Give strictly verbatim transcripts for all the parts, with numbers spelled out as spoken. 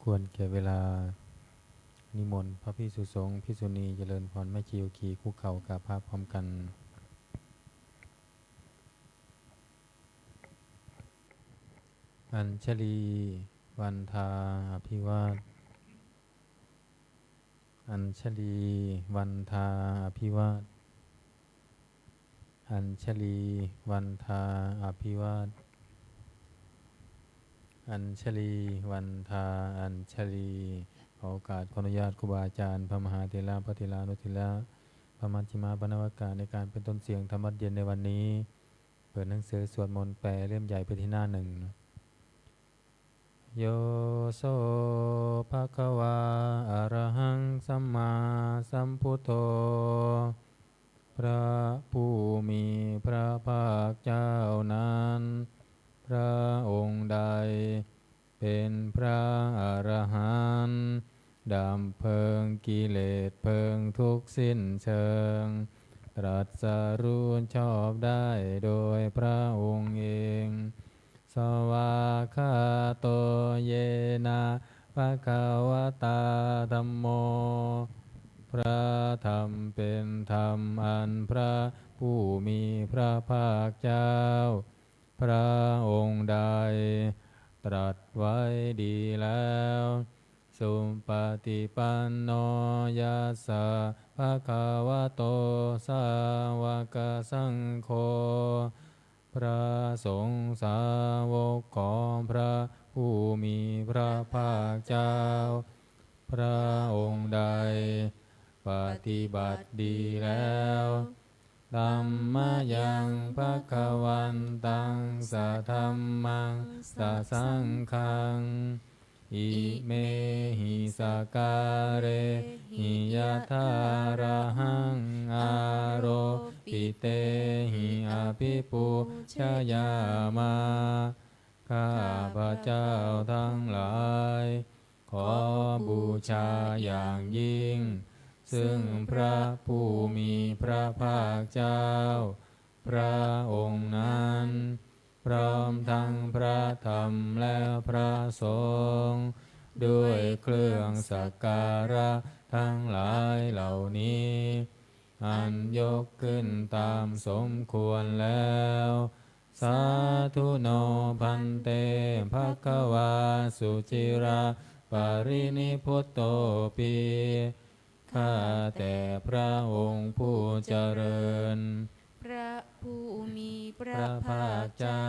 ควรแก่เวลา นิมนต์พระภิกษุสงฆ์ภิกษุณีเจริญพร แม่ชีโยคีคุกเข่ากราบพระพร้อมกัน Añjalī vandā abhivād Añjalī vandā abhivād Añjalī vandā abhivād Añjalī vandā Añjalī ขอโอกาสขออนุญาตครูบาอาจารย์ พระมหาเถระ พระเถรานุเถระ พระมัชฌิมะ พระนวกะ ในการเป็นต้นเสียงธรรมวัตรเย็นในวันนี้ เปิดหนังสือสวดมนต์แปลเล่มใหญ่ไปที่หน้าหนึ่ง Yo so bhagavā arahaṃ sammāsambuddho พระผู้มีพระภาคเจ้านั้น พระองค์ใด เป็นพระอรหันต์ ดับเพลิงกิเลสเพลิงทุกข์สิ้นเชิง ตรัสรู้ชอบได้โดยพระองค์เอง Svākkhāto yena bhagavatā dhammo พระธรรมเป็นธรรมอันพระผู้มีพระภาคเจ้า พระองค์ใด ตรัสไว้ดีแล้ว Supaṭipanno yassa bhagavato sāvakasaṅgho พระสงฆ์สาวกของพระผู้มีพระภาคเจ้า พระองค์ใด ปฏิบัติดีแล้ว Dhammayaṃ bhagavantaṃ sadhammaṃ sasaṅghaṃ imehi sakkārehi yathārahaṃ āropitehi abhipūjayāma ข้าพเจ้าทั้งหลาย ขอบูชาอย่างยิ่ง ซึ่งพระผู้มีพระภาคเจ้า พระองค์นั้น พร้อมทั้งพระธรรมและพระสงฆ์ ด้วยเครื่องสักการะทั้งหลายเหล่านี้ อันยกขึ้นตามสมควรแล้ว Sādhu no bhante bhagavā suciraparinibbutopi ข้าแต่พระองค์ผู้เจริญ พระผู้มีพระภาคเจ้า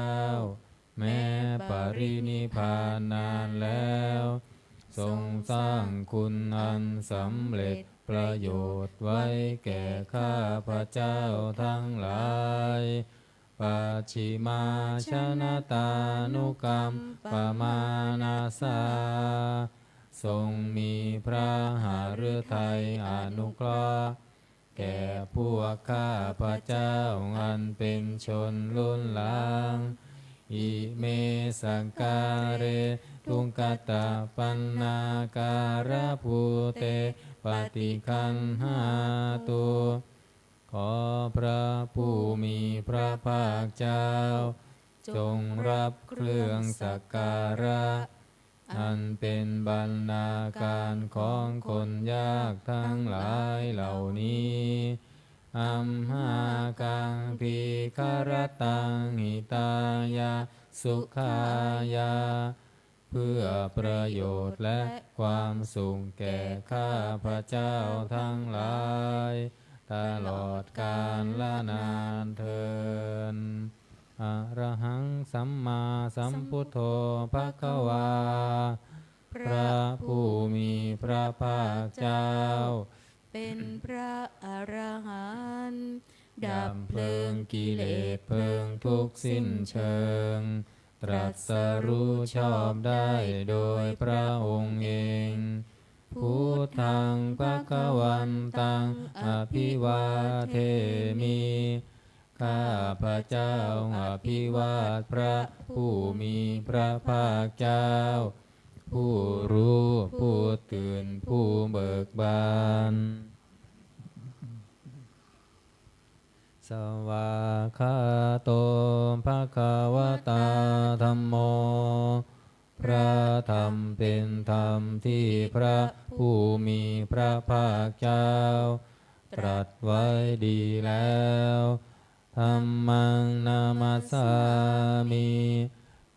แม้ปรินิพพานนานแล้ว ทรงสร้างคุณอันสำเร็จประโยชน์ไว้แก่ข้าพเจ้าทั้งหลาย Pacchimājanatānukampamānasā ทรงมีพระหฤทัยอนุเคราะห์ แก่พวกข้าพเจ้าอันเป็นชนรุ่นหลัง Ime sakkāre duggatapaṇṇākārabhūte paṭiggaṇhātu ขอพระผู้มีพระภาคเจ้า จงรับเครื่องสักการะ อันเป็นบรรณาการของคนยากทั้งหลายเหล่านี้ Amhākaṃ dīgharattaṃ hitāya sukhāya เพื่อประโยชน์และความสุขแก่ข้าพเจ้าทั้งหลาย ตลอดกาลนานเทอญ Arahaṃ sammāsambuddho bhagavā พระผู้มีพระภาคเจ้า เป็นพระอรหันต์ ดับเพลิงกิเลสเพลิงทุกข์สิ้นเชิง ตรัสรู้ชอบได้โดยพระองค์เอง Buddhaṃ bhagavantaṃ abhivādemi ข้าพเจ้าอภิวาทพระผู้มีพระภาคเจ้า ผู้รู้ผู้ตื่นผู้เบิกบาน Svākkhāto bhagavatā dhammo พ พระธรรมเป็นธรรมที่พระผู้มีพระภาคเจ้าตรัสไว้ดีแล้ว Dhammaṃ namassāmi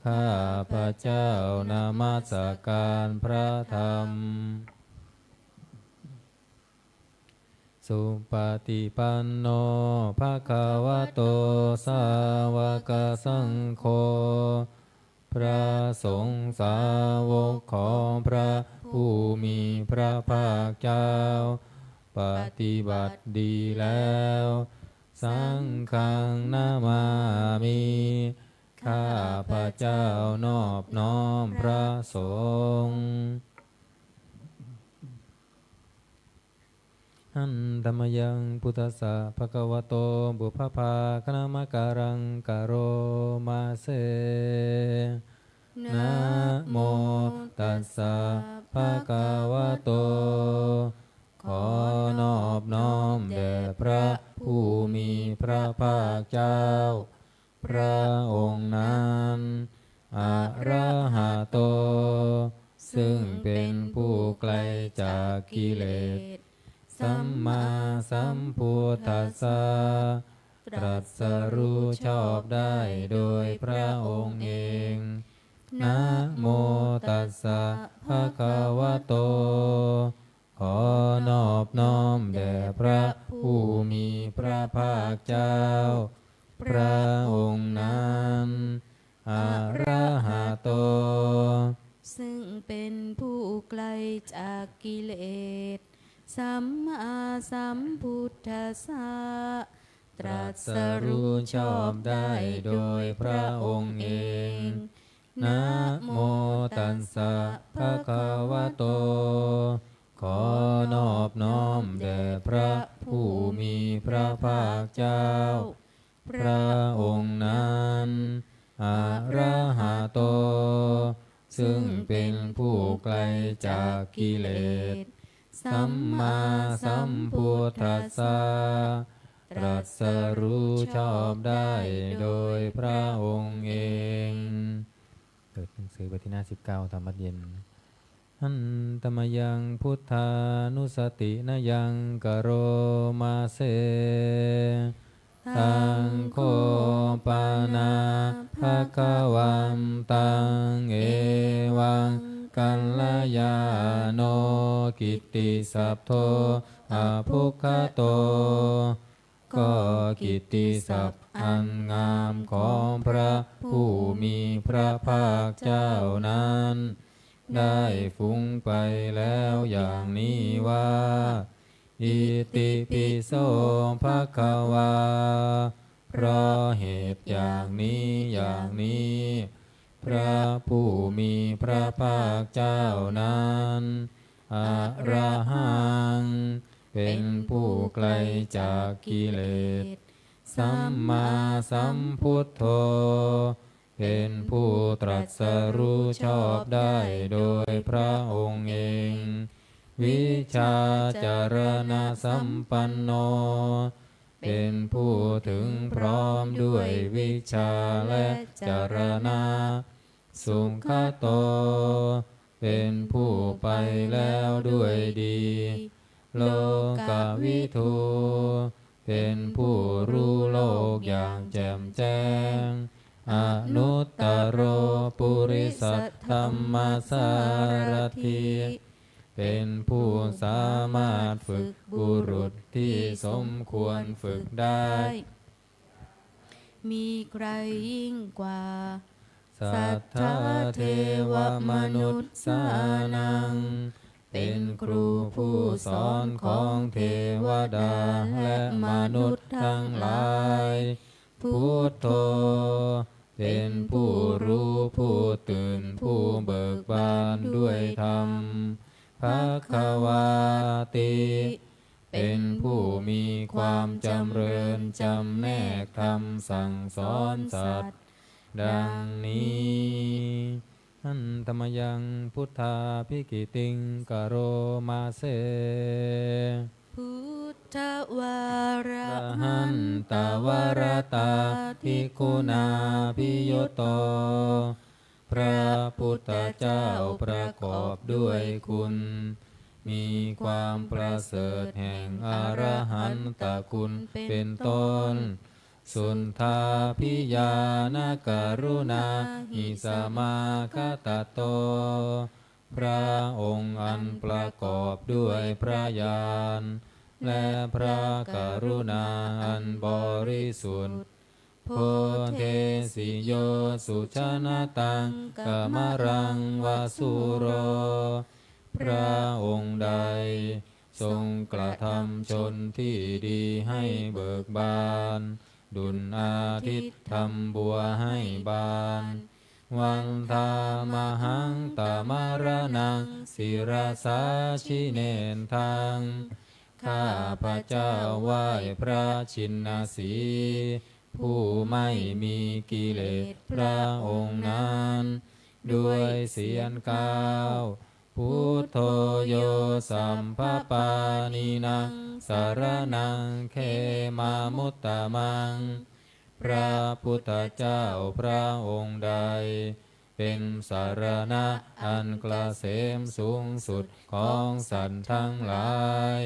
ข้าพเจ้านมัสการพระธรรม Supaṭipanno bhagavato sāvakasaṅgho พระสงฆ์สาวกของพระผู้มีพระภาคเจ้า ปฏิบัติดีแล้ว Saṅghaṃ namāmi ข้าพเจ้านอบน้อมพระสงฆ์ Handa mayaṃ buddhassa bhagavato pubbabhāganamakāraṃ karoma se. Namo tassa bhagavato ขอนอบน้อมแด่พระผู้มีพระภาคเจ้า พระองค์นั้น arahato ซึ่งเป็นผู้ไกลจากกิเลส sammāsambuddhassa ตรัสรู้ชอบได้โดยพระองค์เอง Namo tassa bhagavato ขอนอบน้อมแด่พระผู้มีพระภาคเจ้า พระองค์นั้น arahato ซึ่งเป็นผู้ไกลจากกิเลส sammāsambuddhassa ตรัสรู้ชอบได้โดยพระองค์เอง Namo tassa bhagavato ขอนอบน้อมแด่พระผู้มีพระภาคเจ้า พระองค์นั้น arahato ซึ่งเป็นผู้ไกลจากกิเลส sammāsambuddhassa ตรัสรู้ชอบได้โดยพระองค์เอง เปิดหนังสือไปที่หน้าสิบเก้า ธรรมวัตรเย็น Handa mayaṃ buddhānussatinayaṃ karoma se. Taṃ kho pana bhagavantaṃ evaṃ kalyāṇo kittisabdo abbhuggato ก็กิตติศัพท์อันงามของพระผู้มีพระภาคเจ้านั้น ได้ฟุ้งไปแล้วอย่างนี้ว่า Itipi so bhagavā เพราะเหตุอย่างนี้อย่างนี้ พระผู้มีพระภาคเจ้านั้น arahaṃ เป็นผู้ไกลจากกิเลส sammāsambuddho เป็นผู้ตรัสรู้ชอบได้โดยพระองค์เอง vijjācaraṇasampanno เป็นผู้ถึงพร้อมด้วยวิชชาและจรณะ sugato เป็นผู้ไปแล้วด้วยดี lokavidū เป็นผู้รู้โลกอย่างแจ่มแจ้ง anuttaro purisadammasārathi เป็นผู้สามารถฝึกบุรุษที่สมควรฝึกได้ มีใครยิ่งกว่า satthā devamanussānaṃ เป็นครูผู้สอนของเทวดาและมนุษย์ทั้งหลาย buddho เป็นผู้รู้ผู้ตื่นผู้เบิกบานด้วยธรรม bhagavāti เป็นผู้มีความจำเริญจำแนกธรรมสั่งสอนสัตว์ ดังนี้ Handa mayaṃ buddhābhigītiṃ karoma se. Buddhavārahantavaratādiguṇābhiyutto พระพุทธเจ้าประกอบด้วยคุณ มีความประเสริฐแห่งอรหันตคุณเป็นต้น Suddhābhiñāṇakaruṇāhi samāgatatto พระองค์อันประกอบด้วยพระญาณ และพระกรุณาอันบริสุทธิ์ Bodhesi yo sujanataṃ kamalaṃ va sūro พระองค์ใดทรงกระทำชนที่ดีให้เบิกบาน ดุจอาทิตย์ทำบัวให้บาน Vandāmahaṃ tamaraṇaṃ sirasā jinendaṃ ข้าพเจ้าไหว้พระชินสีห์ ผู้ไม่มีกิเลสพระองค์นั้น ด้วยเสียงกล่าว Buddho yo sabbapāṇīnaṃ saraṇaṃ khemamuttamaṃ พระพุทธเจ้าพระองค์ใด เป็นสรณะอันเกษมสูงสุดของสัตว์ทั้งหลาย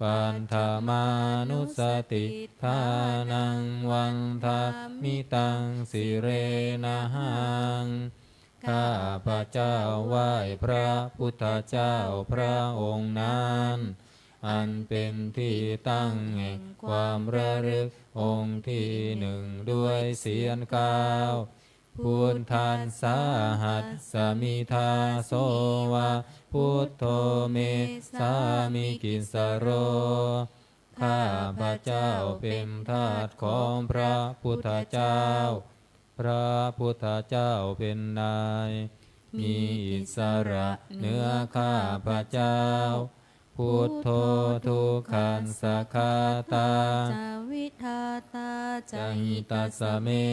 Paṭhamānussatiṭṭhānaṃ vandāmi taṃ sirenahaṃ ข้าพเจ้าไหว้พระพุทธเจ้าพระองค์นั้น อันเป็นที่ตั้งแห่งความระลึกองค์ที่หนึ่งด้วยเสียงกล่าว Buddhassāhasmi dāso va buddho me sāmikissaro ข้าพเจ้าเป็นทาสของพระพุทธเจ้า พระพุทธเจ้าเป็นนาย มีอิสระเหนือข้าพเจ้า Buddho dukkhassa ghātā ca vidhātā ca hitassa me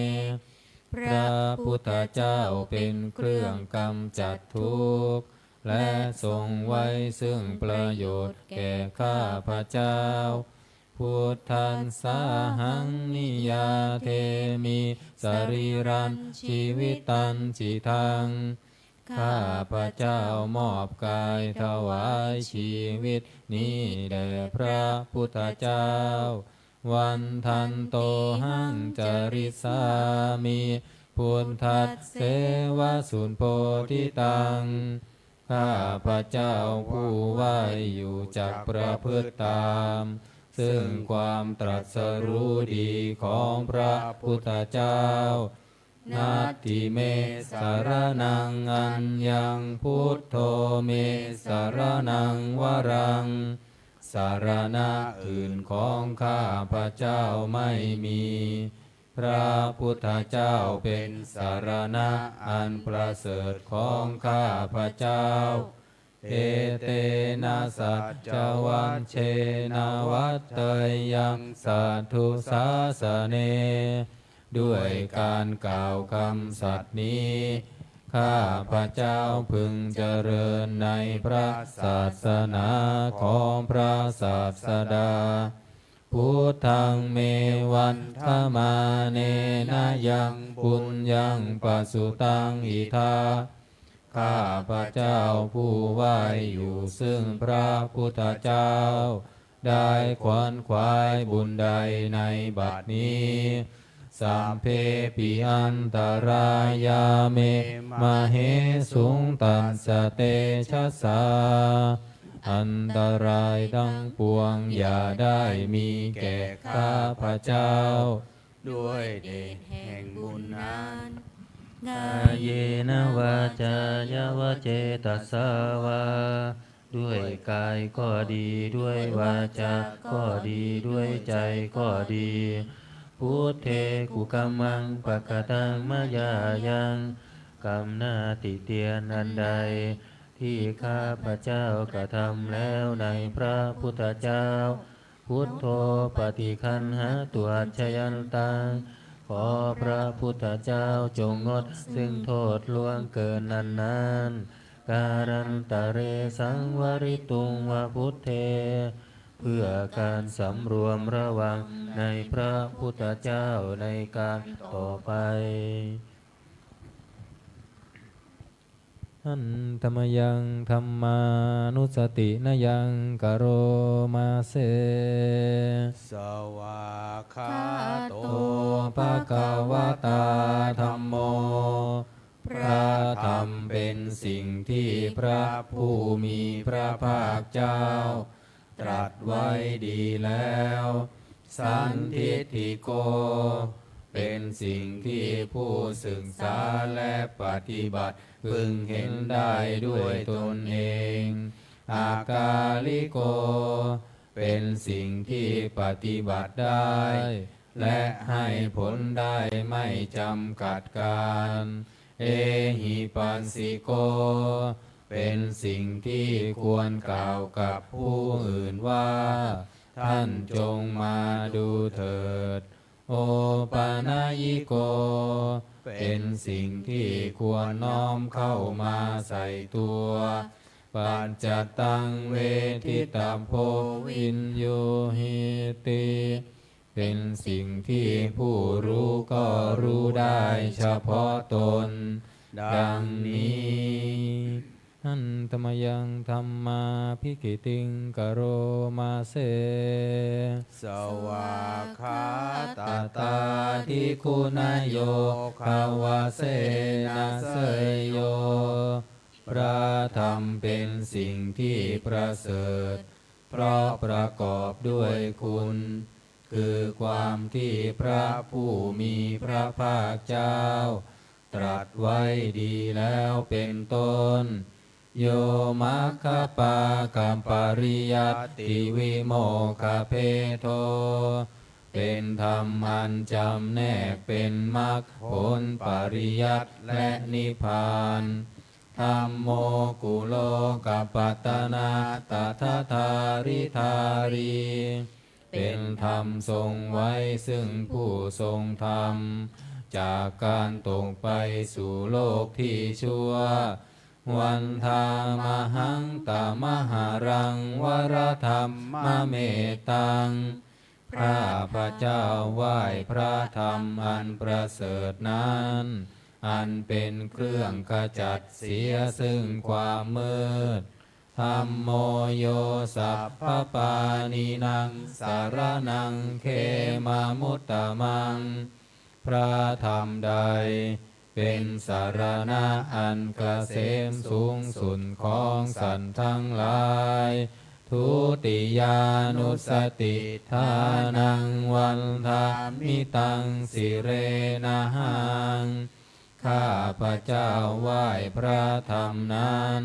พระพุทธเจ้าเป็นเครื่องกำจัดทุกข์ และทรงไว้ซึ่งประโยชน์แก่ข้าพเจ้า Buddhassāhaṃ niyyādemi sarīrañjīvitañcidaṃ ข้าพเจ้ามอบกายถวายชีวิตนี้แด่พระพุทธเจ้า Vandantohaṃ carissāmi buddhasseva subodhitaṃ ข้าพเจ้าผู้ไหว้อยู่จักประพฤติตาม ซึ่งความตรัสรู้ดีของพระพุทธเจ้า Natthi me saraṇaṃ aññaṃ buddho me saraṇaṃ varaṃ สรณะอื่นของข้าพเจ้าไม่มี พระพุทธเจ้าเป็นสรณะอันประเสริฐของข้าพเจ้า Etena saccavajjena vaḍḍheyyaṃ satthu sāsane ด้วยการกล่าวคำสัตย์นี้ ข้าพเจ้าพึงเจริญในพระศาสนาของพระศาสดา Buddhaṃ me vandamānena yaṃ puññaṃ pasutaṃ idha ข้าพเจ้าผู้ไหว้อยู่ซึ่งพระพุทธเจ้า ได้ขวนขวายบุญใดในบัดนี้ Sabbepi antarāyā me māhesuṃ tassa tejasā อันตรายทั้งปวงอย่าได้มีแก่ข้าพเจ้า ด้วยเดชแห่งบุญนั้น Kāyena vācāya va cetasā vā ด้วยกายก็ดี ด้วยวาจาก็ดี ด้วยใจก็ดี Buddhe kukammaṃ pakataṃ mayā yaṃ กรรมหน้าติเตียนอันใด ที่ข้าพเจ้ากระทำแล้วในพระพุทธเจ้า Buddho paṭiggaṇhatu accayantaṃ ขอพระพุทธเจ้าจงงดซึ่งโทษล่วงเกินนั้นๆ Kālantare saṃvarituṃ va buddhe เพื่อการสำรวมระวังในพระพุทธเจ้าในการต่อไป Handa mayaṃ dhammānussatinayaṃ karoma se. Svākkhāto bhagavatā dhammo. พระธรรมเป็นสิ่งที่พระผู้มีพระภาคเจ้าตรัสไว้ดีแล้ว Sandiṭṭhiko เป็นสิ่งที่ผู้ศึกษาและปฏิบัติพึงเห็นได้ด้วยตนเอง Akāliko เป็นสิ่งที่ปฏิบัติได้ และให้ผลได้ไม่จำกัดกาล Ehipassiko เป็นสิ่งที่ควรกล่าวกับผู้อื่นว่า ท่านจงมาดูเถิด Opanayiko เป็นสิ่งที่ควรน้อมเข้ามาใส่ตัว Paccattaṃ veditabbo viññūhīti เป็นสิ่งที่ผู้รู้ก็รู้ได้เฉพาะตน ดังนี้ Handa mayaṃ dhammābhigītiṃ karoma se. Svākkhātatādiguṇayogavasena seyyo. พระธรรมเป็นสิ่งที่ประเสริฐ เพราะประกอบด้วยคุณ คือความที่พระผู้มีพระภาคเจ้า ตรัสไว้ดีแล้วเป็นต้น Yo maggapākapariyattavimokkhabhedo เป็นธรรมอันจำแนกเป็นมรรคผลปริยัติและนิพพาน Dhammo kulokapattanā tadadhāridhārī เป็นธรรมทรงไว้ซึ่งผู้ทรงธรรม จากการตกไปสู่โลกที่ชั่ว Vandāmahaṃ tamaharaṃ varaḍaṃ mamettaṃ ข้าพเจ้าไหว้พระธรรมอันประเสริฐนั้น อันเป็นเครื่องขจัดเสียซึ่งความมืด Dhammo yo sabbapāṇīnaṃ saraṇaṃ khemamuttamaṃ พระธรรมใดเป็นสรณะอันเกษมสูงสุดของสัตว์ทั้งหลาย Dutiyānussatiṭṭhānaṃ vandāmi taṃ sirenahaṃ ข้าพเจ้าไหว้พระธรรมนั้น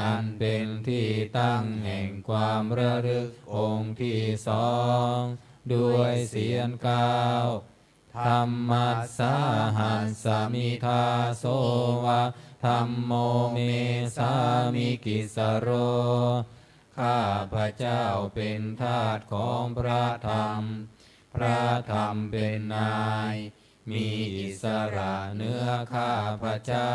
อันเป็นที่ตั้งแห่งความระลึกองค์ที่สอง ด้วยเสียงกล้าว Dhammassāhasmi dāso va dhammo me sāmikissaro ข้าพเจ้าเป็นทาสของพระธรรม พระธรรมเป็นนาย มีอิสระเหนือข้าพเจ้า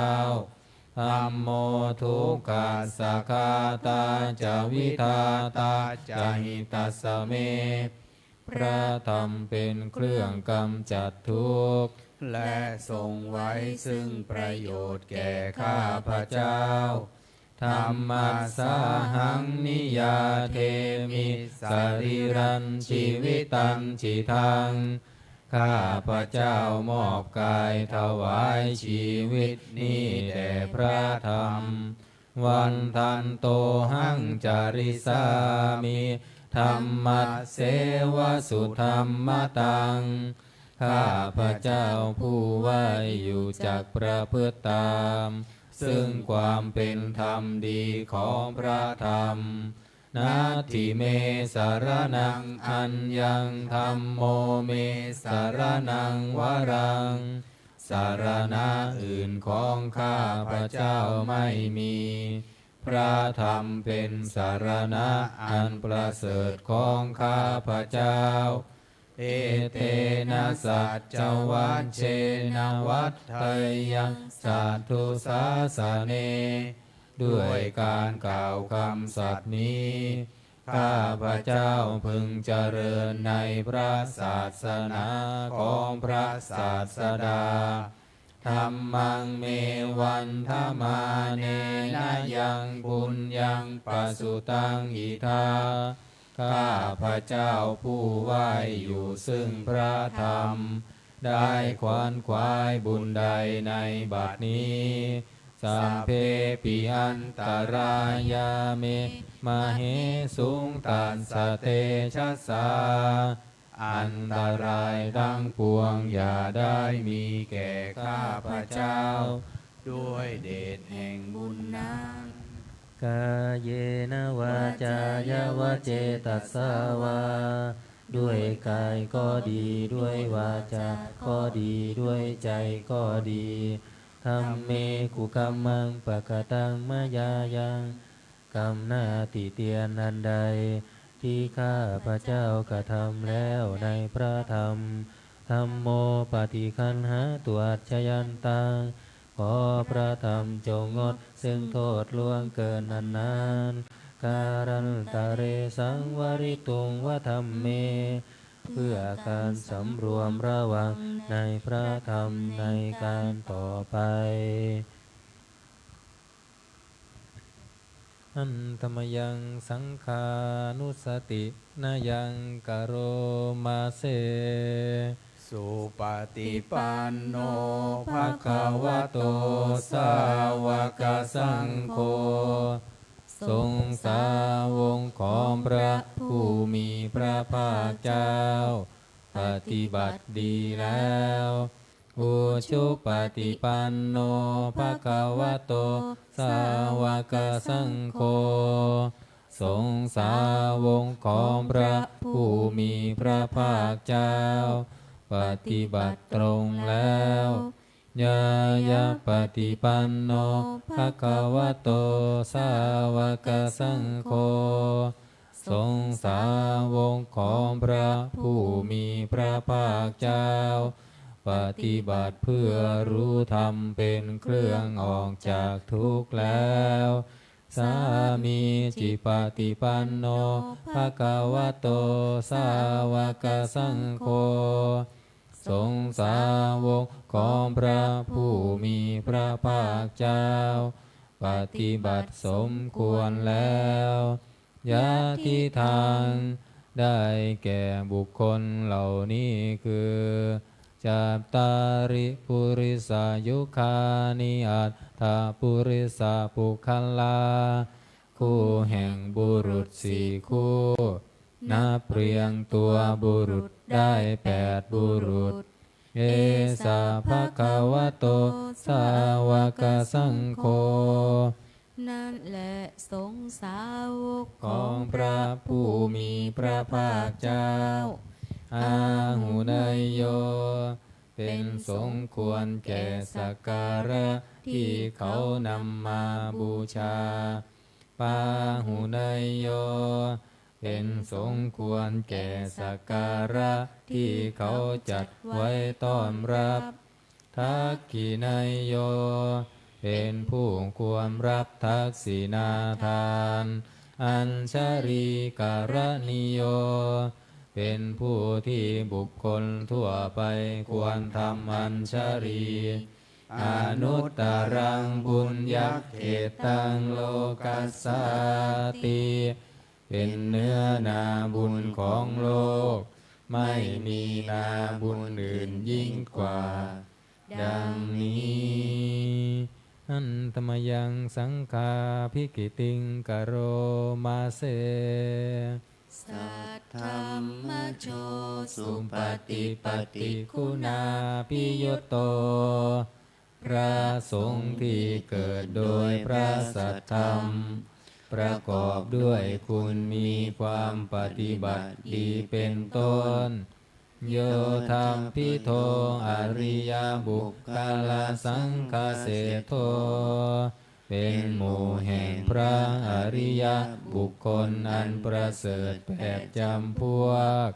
Dhammo dukkhassa ghātā ca vidhātā ca hitassa me พระธรรมเป็นเครื่องกำจัดทุกข์ และทรงไว้ซึ่งประโยชน์แก่ข้าพเจ้า Dhammassāhaṃ niyyādemi sarīrañjīvitañcidaṃ ข้าพเจ้ามอบกายถวายชีวิตนี้แด่พระธรรม Vandantohaṃ carissāmi dhammasseva sudhammataṃ ข้าพเจ้าผู้ไหว้อยู่จักประพฤติตาม ซึ่งความเป็นธรรมดีของพระธรรม Natthi me saraṇaṃ aññaṃ dhammo me saraṇaṃ varaṃ สรณะอื่นของข้าพเจ้าไม่มี พระธรรมเป็นสรณะอันประเสริฐของข้าพเจ้า Etena saccavajjena vaḍḍheyyaṃ satthu sāsane ด้วยการกล่าวคำสัตย์นี้ ข้าพเจ้าพึงเจริญในพระศาสนาของพระศาสดา Dhammaṃ me vandamānena yaṃ puññaṃ pasutaṃ idha. ข้าพเจ้าผู้ไหว้อยู่ซึ่งพระธรรม ได้ขวนขวายบุญใดในบัดนี้ Sabbepi antarāyā me māhesuṃ tassa tejasā. อันตรายทั้งปวงอย่าได้มีแก่ข้าพเจ้า ด้วยเดชแห่งบุญนั้น Kāyena vācāya va cetasā vā ด้วยกายก็ดี ด้วยวาจาก็ดี ด้วยใจก็ดี Dhamme kukammaṃ pakataṃ mayā yaṃ Gam หน้าติเตียนอันใด ที่ข้าพเจ้ากระทำแล้วในพระธรรม Dhammo paṭiggaṇhātu accayantaṃ ขอพระธรรมจงงดซึ่งโทษล่วงเกินอันนั้น Kālantare saṃvarituṃ va dhamme เพื่อการสำรวมระวังในพระธรรมในการต่อไป Handa mayaṃ saṅghānussatinayaṃ karoma se. Supaṭipanno bhagavato sāvakasaṅgho. สงฆ์สาวกของพระผู้มีพระภาคเจ้า ปฏิบัติดีแล้ว Ujupaṭipanno bhagavato sāvakasaṅgho. สงฆ์สาวกของพระผู้มีพระภาคเจ้า ปฏิบัติตรงแล้ว Ñāyapaṭipanno bhagavato sāvakasaṅgho. สงฆ์สาวกของพระผู้มีพระภาคเจ้า ปฏิบัติเพื่อรู้ธรรมเป็นเครื่องออกจากทุกข์แล้ว Sāmīcipaṭipanno bhagavato sāvakasaṅgho. สงฆ์สาวกของพระผู้มีพระภาคเจ้า ปฏิบัติสมควรแล้ว Yadidaṃ ได้แก่บุคคลเหล่านี้คือ Cattāri purisayugāni aṭṭha purisapuggalā คู่แห่งบุรุษสี่คู่ นับเรียงตัวบุรุษได้แปดบุรุษ Esa bhagavato sāvakasaṅgho. นั่นแหละสงฆ์สาวกของพระผู้มีพระภาคเจ้า Āhuneyyo เป็นสมควรแก่สักการะที่เขานำมาบูชา Pāhuneyyo เป็นสมควรแก่สักการะที่เขาจัดไว้ต้อนรับ Dakkhiṇeyyo เป็นผู้ควรรับทักษิณาทาน Añjalikaraṇīyo เป็นผู้ที่บุคคลทั่วไปควรทำอัญชลี Anuttaraṃ puññakkhettaṃ lokassāti เป็นเนื้อนาบุญของโลก ไม่มีนาบุญอื่นยิ่งกว่า ดังนี้ Handa mayaṃ saṅghābhigītiṃ karoma se. Saddhammajo supaṭipattiguṇābhiyutto พระสงฆ์ที่เกิดโดยพระสัทธรรม ประกอบด้วยคุณมีความปฏิบัติดีเป็นต้น Yodhammaditto ariyapuggalāsaṅghaseṭṭho เป็นหมู่แห่งพระอริยบุคคลอันประเสริฐแปดจำพวก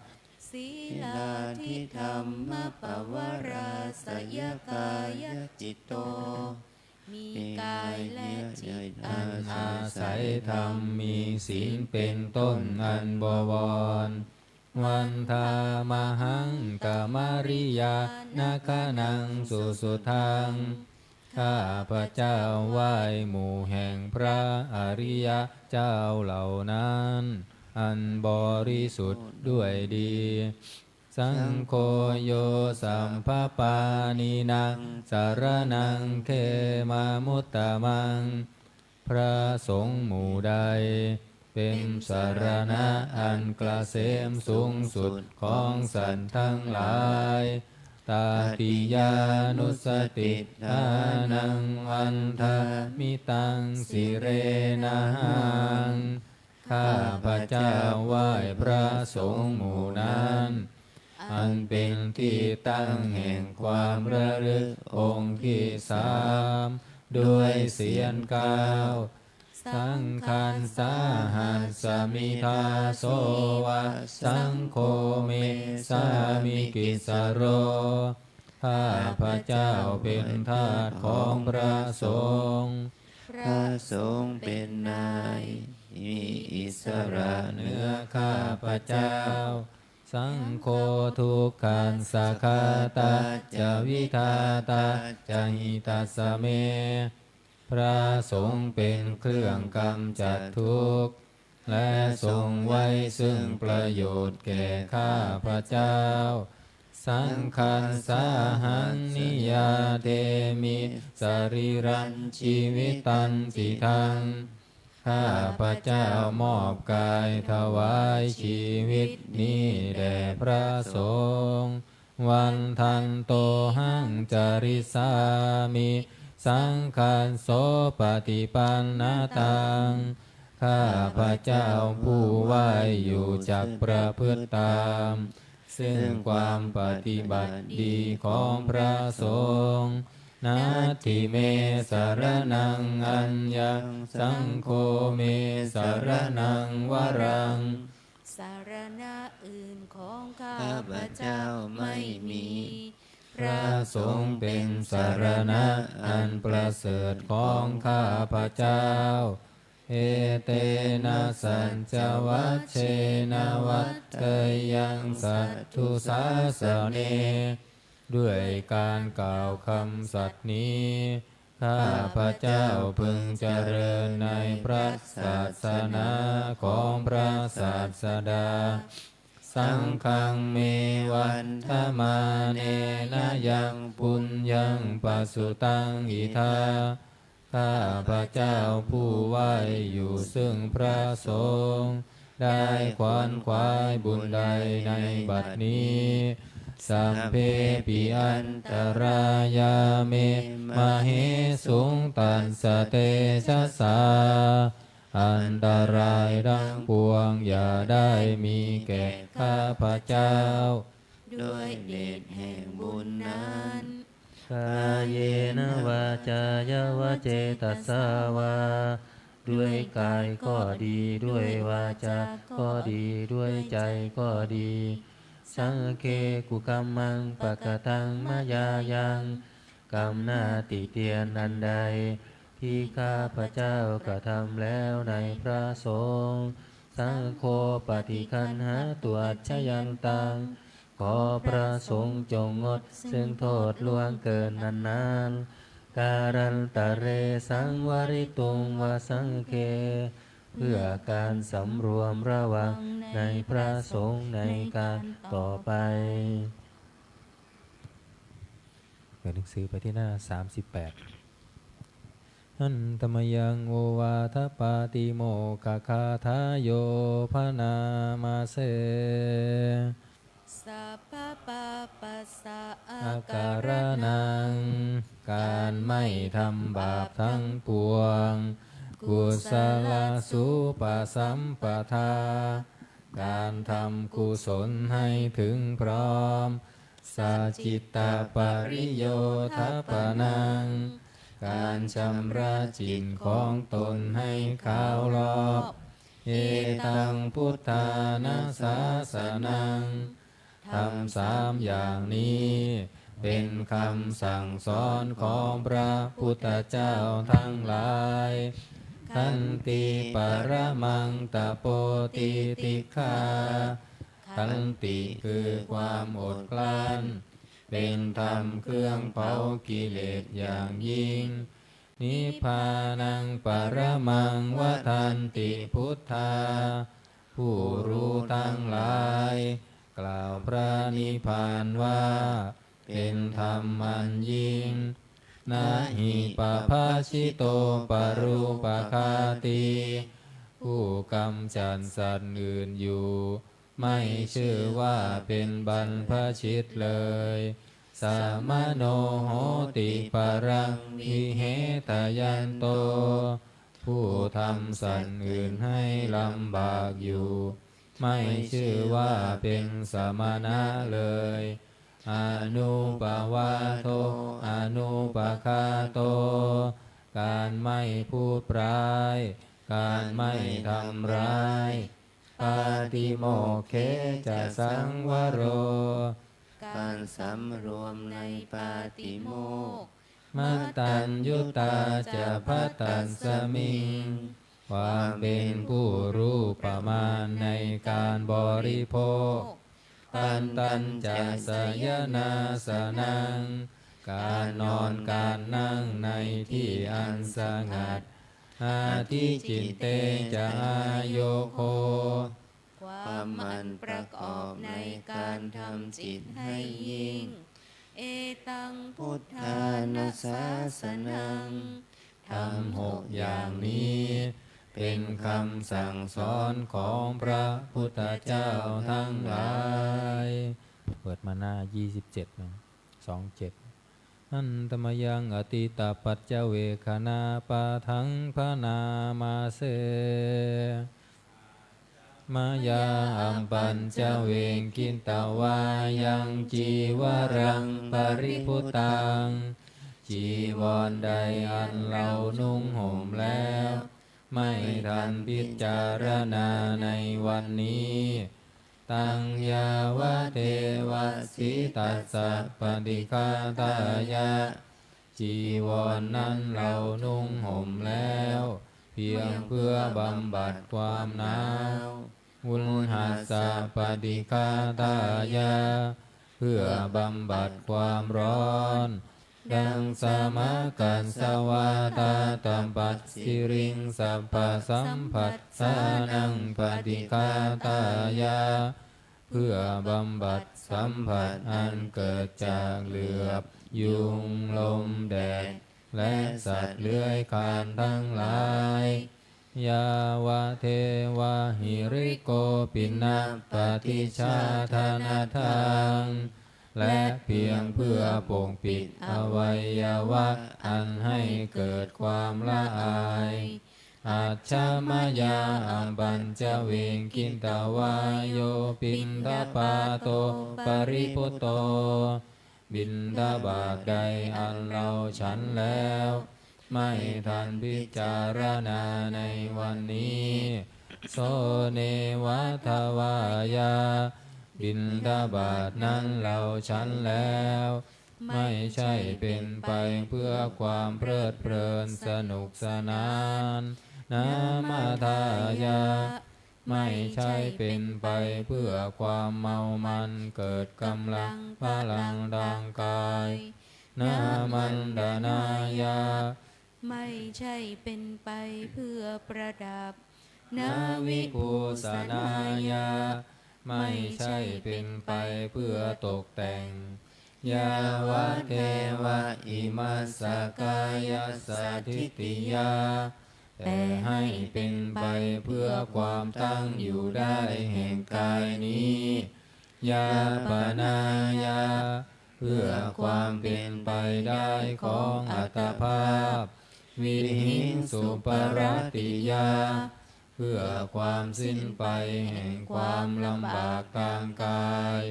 Sīlādidhammapavarāsayakāyacitto มีกายและจิตอันอาศัยธรรม มีศีลเป็นต้นอันบวร vandāmahaṃ kamariya naganaṃ susuddhaṃ. ข้าพเจ้าไหว้หมู่แห่งพระอริยเจ้าเหล่านั้น อันบริสุทธิ์ด้วยดี Saṅgho yo sabbapāṇīnaṃ saraṇaṃ khemamuttamaṃ. พระสงฆ์หมู่ใด เป็นสรณะอันเกษมสูงสุดของสัตว์ทั้งหลาย Tatiyānussatiṭṭhānaṃ vandāmi taṃ sirenahaṃ. ข้าพเจ้าไหว้พระสงฆ์หมู่นั้น อันเป็นที่ตั้งแห่งความระลึกองค์ที่สาม ด้วยเสียงเก้า Saṅghaṃ sāhasmi dāso va saṅgho me sāmikissaro. ข้าพเจ้าเป็นทาสของพระสงฆ์ พระสงฆ์เป็นนาย มีอิสระเหนือข้าพเจ้า Saṅgho dukkhassa ghātā ca vidhātā ca hitassa me. พระสงฆ์เป็นเครื่องกำจัดทุกข์ และทรงไว้ซึ่งประโยชน์แก่ข้าพเจ้า Saṅghassāhaṃ niyyādemi sarīrañjīvitañcidaṃ. ข้าพเจ้ามอบกายถวายชีวิตนี้แด่พระสงฆ์ Vandantohaṃ carissāmi saṅghassopaṭipannataṃ. ข้าพเจ้าผู้ไหว้อยู่จักประพฤติตาม ซึ่งความปฏิบัติดีของพระสงฆ์ Natthi me saraṇaṃ aññaṃ saṅgho me saraṇaṃ varaṃ. สรณะอื่นของข้าพเจ้าไม่มี พระสงฆ์เป็นสรณะอันประเสริฐของข้าพเจ้า Etena saccavajjena vaḍḍheyyaṃ satthu sāsane. ด้วยการกล่าวคำสัตย์นี้ ข้าพเจ้าพึงเจริญในพระศาสนาของพระศาสดา Saṅghaṃ me vandamānena yaṃ puññaṃ pasutaṃ idha. ข้าพเจ้าผู้ไหว้อยู่ซึ่งพระสงฆ์ ได้ขวนขวายบุญใดในบัดนี้ Sabbepi antarāyā me māhesuṃ tassa tejasā. อันตรายทั้งปวงอย่าได้มีแก่ข้าพเจ้า ด้วยเดชแห่งบุญนั้น Kāyena vācāya va cetasā vā. ด้วยกายก็ดี ด้วยวาจาก็ดี ด้วยใจก็ดี Saṅghe kukammaṃ pakataṃ mayā yaṃ. กรรมหน้าติเตียนอันใด ที่ข้าพเจ้ากระทำแล้วในพระสงฆ์ Saṅgho paṭiggaṇhātu accayantaṃ. ขอพระสงฆ์จงงดซึ่งโทษล่วงเกินนั้นๆ Kālantare saṃvarituṃ va saṅghe. เพื่อการสำรวมระวังในพระสงฆ์ในการต่อไป เปิดหนังสือไปที่หน้า สามสิบแปด Handa mayaṃ ovādapātimokkhagāthāyo bhaṇāma se. Sabbapāpassa akaraṇaṃ. การไม่ทำบาปทั้งปวง Kusalasupasampadā. การทำกุศลให้ถึงพร้อม Sacittapariyodapanaṃ. การชำระจิตของตนให้ขาวรอบ Etaṃ buddhāna sāsanaṃ. ธรรมสามอย่างนี้ เป็นคำสั่งสอนของพระพุทธเจ้าทั้งหลาย Khanti paramaṃ tapo titikkhā. ค ขันติ คือความอดกลั้น เป็นธรรมเครื่องเผากิเลสอย่างยิ่ง Nibbānaṃ paramaṃ vadanti buddhā ผู้รู้ทั้งหลาย กล่าวพระนิพพานว่า เป็นธรรมอันยิ่ง Na hi pabbajito parūpaghātī ผู้กำจัดสัตว์อื่นอยู่ ไม่ชื่อว่าเป็นบรรพชิตเลย Samaṇo hoti paraṃ vihetayanto ผู้ทำสัตว์อื่นให้ลำบากอยู่ ไม่ชื่อว่าเป็นสมณะเลย Anuppavādo anupaghāto การไม่พูดร้าย การไม่ทำร้าย Pātimokkhe ca saṃvaro การสำรวมในปาติโมกข์ Mattaññutā ca bhattasmiṃ ความเป็นผู้รู้ประมาณในการบริโภค Bhaddantā ca sayanāsanaṃ การนอนการนั่งในที่อันสงัด Adhicitte ca āyogo ความหมั่นประกอบในการทำจิตให้ยิ่ง Etaṃ buddhānussāsanaṃ ธรรมหกอย่างนี้ เป็นคำสั่งสอนของพระพุทธเจ้าทั้งหลาย เปิดมาหน้า ยี่สิบเจ็ด นะ สองเจ็ด Handa mayaṃ atītapaccavekkhaṇapāṭhaṃ bhaṇāma se. Mayā appañcavekkhitvā yaṃ cīvaraṃ paribhuttaṃ จีวรใดอันเรานุ่งห่มแล้ว ไม่ทันพิจารณาในวันนี้ Taṃ yāvadeva sītassa paṭighātāya จีวรนั้นเรานุ่งห่มแล้ว เพียงเพื่อบำบัดความหนาว Uṇhassa paṭighātāya เพื่อบำบัดความร้อน Daṃsamakasavātātapasiriṃ sabbasampassānaṃ paṭighātāya เพื่อบำบัดสัมผัสอันเกิดจากเหลือบ ยุง ลม แดด และสัตว์เลื้อยคลานทั้งหลาย Yāvadeva hiriko piṇḍapātichādanatthaṃ และเพียงเพื่อปกปิดอวัยวะอันให้เกิดความละอาย Ajja mayā appañcavekkhitvā yo piṇḍapāto paribhutto บิณฑบาตใดอันเราฉันแล้ว ไม่ทันพิจารณาในวันนี้ So neva davāya บิณฑบาตนั้นเราฉันแล้ว ไม่ใช่เป็นไปเพื่อความเพลิดเพลินสนุกสนาน Namadāya ไม่ใช่เป็นไปเพื่อความเมามันเกิดกำลังพลังทางกาย Nāmantanāya ไม่ใช่เป็นไปเพื่อประดับ Navibhūsanāya ไม่ใช่เป็นไปเพื่อตกแต่ง Yāvadeva imassa kāyassa ṭhitiyā แต่ให้เป็นไปเพื่อความตั้งอยู่ได้แห่งกายนี้ Yāpanāya เพื่อความเป็นไปได้ของอัตภาพ Vihiṃsuparatiyā เพื่อความสิ้นไปแห่งความลำบากทางกาย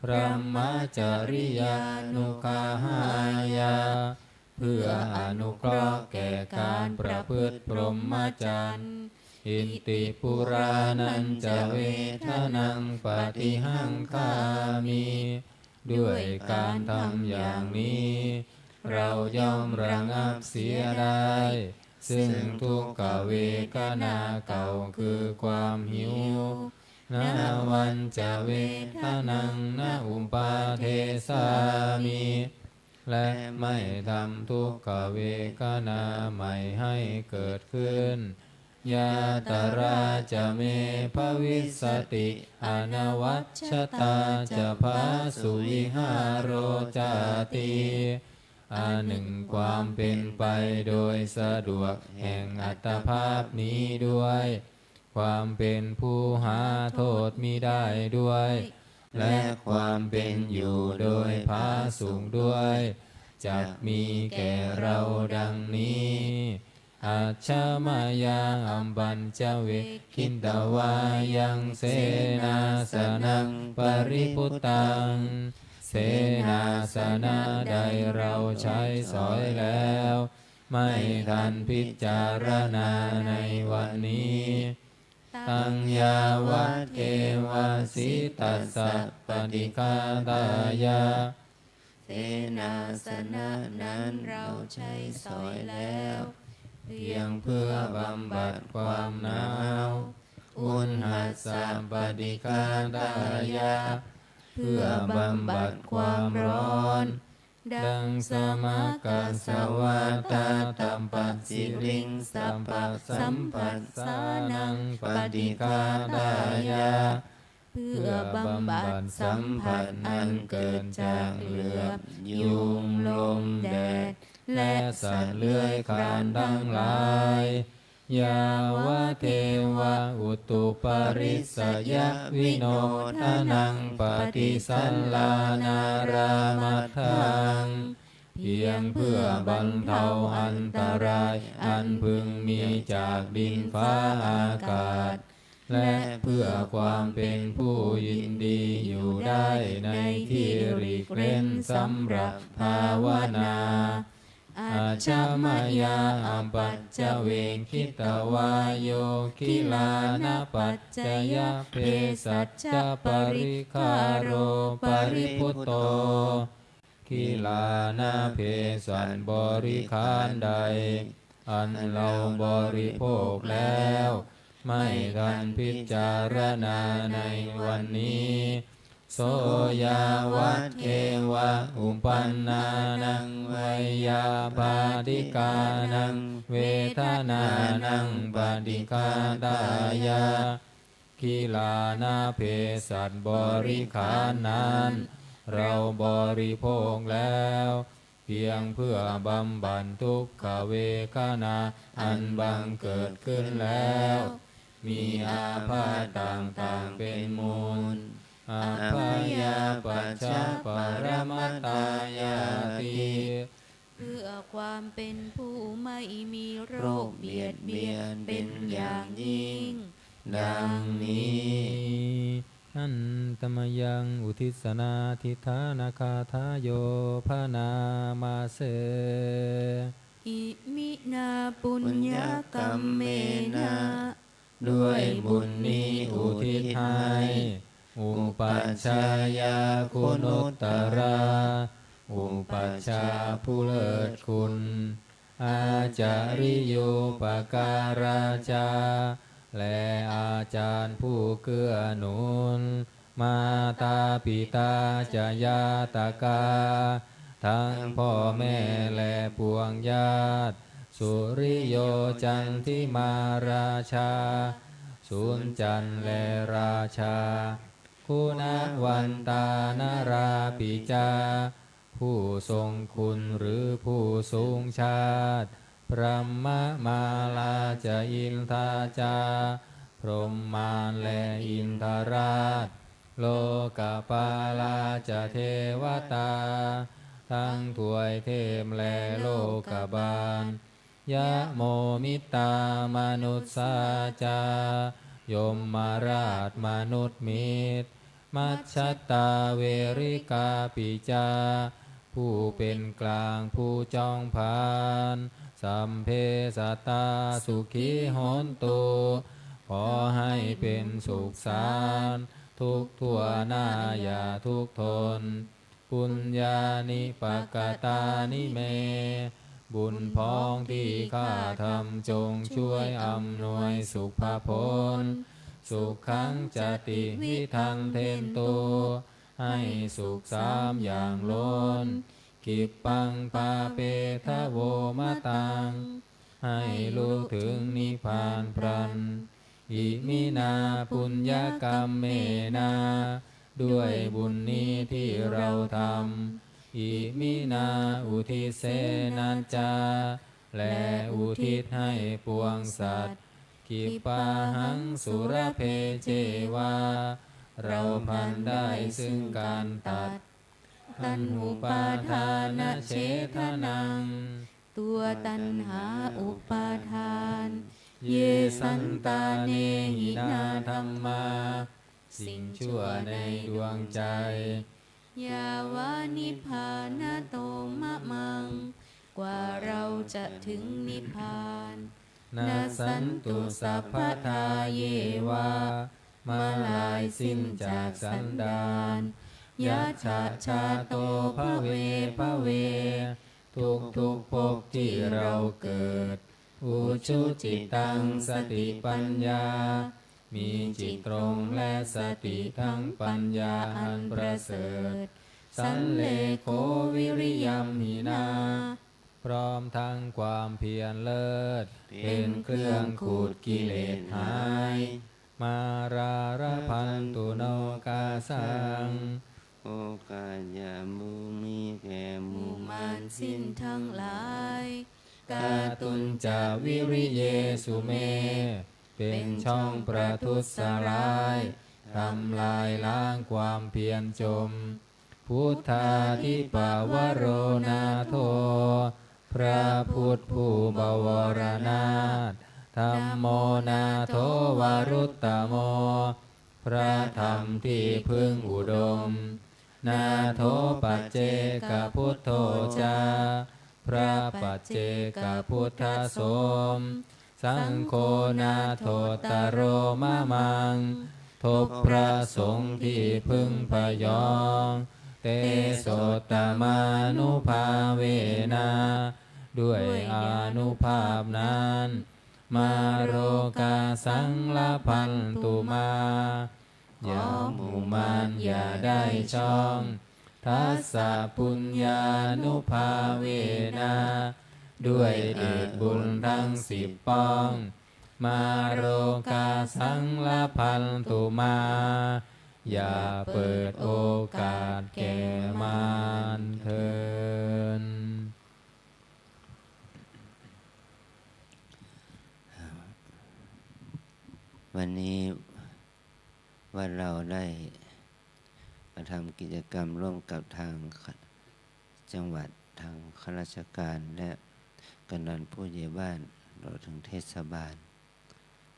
Brahmacariyānuggahāya เพื่ออนุเคราะห์แก่การประพฤติพรหมจรรย์ Iti purāṇañca vedanaṃ paṭihaṅkhāmi ด้วยการทำอย่างนี้ เราย่อมระงับเสียได้ ซึ่งทุกขเวทนาเก่าคือความหิว na vañca vedanaṃ na uppādessāmi และไม่ทำทุกขเวทนาใหม่ให้เกิดขึ้น yātrā ca me bhavissati anavajjatā ca phāsuvihāro cāti อันหนึ่งความเป็นไปโดยสะดวกแห่งอัตภาพนี้ด้วย ความเป็นผู้หาโทษมิได้ด้วย และความเป็นอยู่โดยผาสุกด้วย จักมีแก่เราดังนี้ Ajja mayā apaccavekkhitvā yaṃ senāsanaṃ paribhuttaṃ. เสนาสนะใดเราใช้สอยแล้ว ไม่ทันพิจารณาในวันนี้ Taṃ yāvateva sītassa paṭighātāya. เสนาสนะนั้นเราใช้สอยแล้ว เพียงเพื่อบำบัดความหนาว Uṇhassa paṭighātāya เพื่อบำบัดความร้อน Daṃsamakasavātātapasiriṃsapasamphassānaṃ paṭighātāya เพื่อบำบัดสัมผัสอันเกิดจากเหลือบ ยุง ลม แดด และสัตว์เลื้อยคลานทั้งหลาย Yāvadeva utuparissayavinodanaṃ paṭisallānārāmatthaṃ เพียงเพื่อบรรเทาอันตรายอันพึงมีจากดินฟ้าอากาศ และเพื่อความเป็นผู้ยินดีอยู่ได้ในที่หลีกเร้นสำหรับภาวนา Ajja mayā apaccavekkhitvā yo gilānapaccayabhesajjaparikkhāro paribhutto. Gilānaเภสัชบริขารใด อันเราบริโภคแล้ว ไม่ทันพิจารณาในวันนี้ So yāvateva uppannānaṃ veyyābādhikānaṃ vedanānaṃ paṭighātāya. กิลานะเภสัชบริขารนั้น เราบริโภคแล้ว เพียงเพื่อบำบัดทุกขเวทนาอันบังเกิดขึ้นแล้ว มีอาพาธต่างๆเป็นมูล Abyāpajjhaparamatāyāti. เพื่อความเป็นผู้ไม่มีโรคเบียดเบียนเป็นอย่างยิ่ง ดังนี้ Handa mayaṃ uddissanādhiṭṭhānagāthāyo bhaṇāma se. Iminā puññakammena ด้วยบุญนี้อุทิศให้ Upajjhāyā guṇuttarā อุปัชฌาย์ผู้เลิศคุณ Ācariyūpakārā ca และอาจารย์ผู้เกื้อหนุน Mātā pitā ca ñātakā ทั้งพ่อแม่และปวงญาติ Suriyo candimā rājā สุญจันทร์และราชา Guṇavantā narāpi ca ผู้ทรงคุณหรือผู้สูงชาติ Brahmamārā ca indā ca พรหมมารและอินทราช Lokapālā ca devatā ทั้งทวยเทพและโลกบาล Yamo mittā manussā ca ยมราชมนุษย์มิตร Majjhattā verikāpi ca ผู้เป็นกลางผู้จองผลาญ Sabbe sattā sukhī hontu ขอให้เป็นสุขสันต์ทุกข์ทั่วหน้าอย่าทุกข์ทน Puññāni pakatāni me บุญพ้องที่ข้าทำจงช่วยอำนวยสุขผล Sukhaṃ catividhaṃ dentu ให้สุขสามอย่างล้น Khippaṃ pāpetha vo mataṃ ให้รู้ถึงนิพพานพลัน Iminā puññakammena ด้วยบุญนี้ที่เราทำ Iminā uddisena ca และอุทิศให้ปวงสัตว์ Khippāhaṃ sulabhe ceva เราพลันได้ซึ่งการตัด Taṇhupādānachedanaṃ ตัวตัณหาอุปาทาน Ye santāne hīnā dhammā สิ่งชั่วในดวงใจ Yāva nibbānato mamaṃ กว่าเราจะถึงนิพพาน Nassantu sabbadā yeva เมื่อลายสิ้นจากสันดาน Yattha jāto bhave bhave ทุกๆภพที่เราเกิด Ujucittaṃ satipaññā มีจิตตรงและสติทั้งปัญญาอันประเสริฐ Sallekho viriyamhinā พร้อมทั้งความเพียรเลิศ เป็นเครื่องขูดกิเลสหาย Mārā labhantu nokāsaṃ โอกาสอย่ามัวมีแก่ห ห มู่ มู่มารสิ้นทั้งหลาย Kātuñca viriyesu me เป็นช่องประทุษร้าย ทำลายล้างความเพียรจม Buddhādhipavaro nātho พระพุทธผู้บวรนาถ Dhammo nātho varuttamo พระธรรมที่พึ่งอุดม Nātho paccekabuddho ca พระปัจเจกพุทธสม Saṅgho nāthottaro mamaṃ ทบพระสงฆ์ที่พึ่งพยอง Tesottamānubhāvena ด้วยอานุภาพนั้น Mārokāsaṃ labhantu mā ขอหมู่มารอย่าได้ช่อง Dasapuññānubhāvena ด้วยเดชบุญทั้งสิบป้อง Mārokāsaṃ labhantu mā อย่าเปิดโอกาสแก่มารเถิด วันนี้วัดเราได้มาทำกิจกรรมร่วมกับทางจังหวัด ทางข้าราชการ และกำนันผู้ใหญ่บ้าน รวมถึงเทศบาล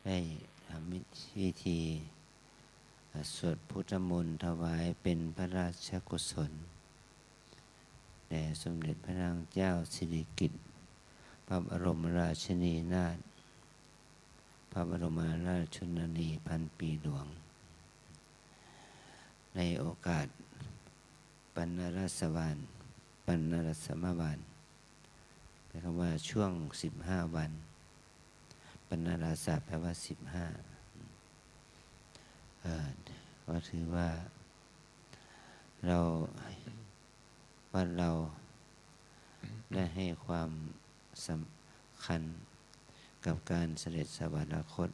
ได้ทำพิธีสวดพุทธมนต์ถวายเป็นพระราชกุศล แด่สมเด็จพระนางเจ้าสิริกิติ์ พระบรมราชินีนาถ พระบรมราชชนนีพันปีหลวง ในโอกาสปัณณรสวาล ปัณณรสมวาล แปลว่าช่วงสิบห้าวัน ปัณณรสะแปลว่าสิบห้า เอ่อ ก็ถือว่าเรา วัดเราได้ให้ความสำคัญกับการเสด็จสวรรคต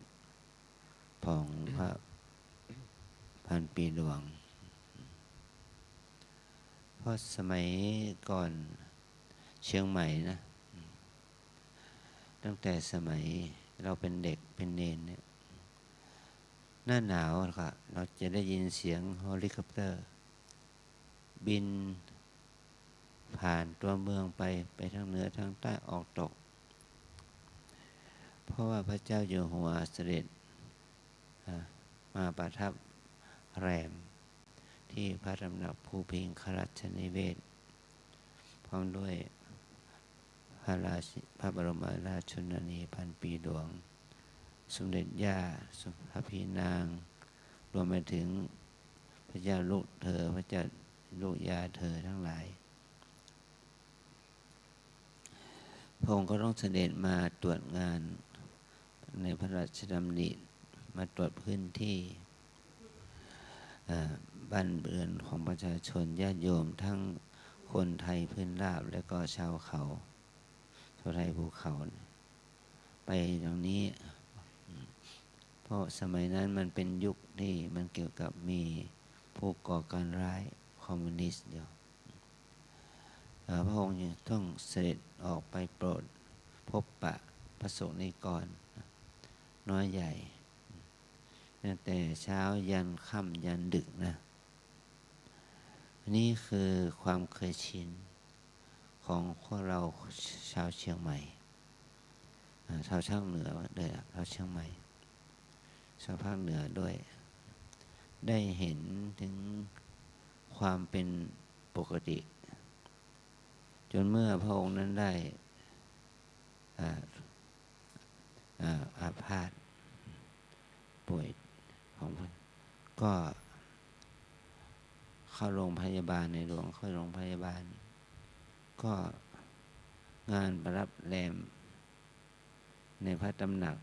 ของพระพันปีหลวง เพราะสมัยก่อนเชียงใหม่นะ ตั้งแต่สมัยเราเป็นเด็กเป็นเณรเนี่ย หน้าหนาวค่ะ เราจะได้ยินเสียงเฮลิคอปเตอร์ บินผ่านตัวเมืองไป ไปทางเหนือทางใต้ออกตก เพราะว่าพระเจ้าอยู่หัวเสด็จ อ่า มาประทับแรมที่พระตำหนักภูพิงครัชนิเวศน์ พร้อมด้วยพระราช พระบรมราชชนนีพันปีหลวง สมเด็จย่าพระพี่นาง รวมไปถึงพระเจ้าลูกเธอ พระเจ้าลูกยาเธอทั้งหลาย พระองค์ก็ต้องเสด็จมาตรวจงานในพระราชดำริ มาตรวจพื้นที่ เอ่อ บ้านเรือนของประชาชนญาติโยมทั้งคนไทยพื้นราบและก็ชาวเขา ชาวไทยภูเขา ไปตรงนี้ เพราะสมัยนั้นมันเป็นยุคที่มันเกี่ยวกับมีผู้ก่อการร้ายคอมมิวนิสต์อยู่ เอ่อ พระองค์ยังต้องเสด็จออกไปโปรดพบปะพระสงฆ์นิกรน้อยใหญ่ ตั้งแต่เช้ายันค่ำยันดึกนะ อันนี้คือความเคยชินของพวกเราชาวเชียงใหม่ อ่า ชาวภาคเหนือด้วย ชาวเชียงใหม่ ชาวภาคเหนือด้วย ได้เห็นถึงความเป็นปกติ จนเมื่อพระองค์นั้นได้ อ่า อ่า อาพาธป่วยของพระ ก็เข้าโรงพยาบาล ในหลวงเข้าโรงพยาบาล ก็งานประดับแรมในพระตำหนัก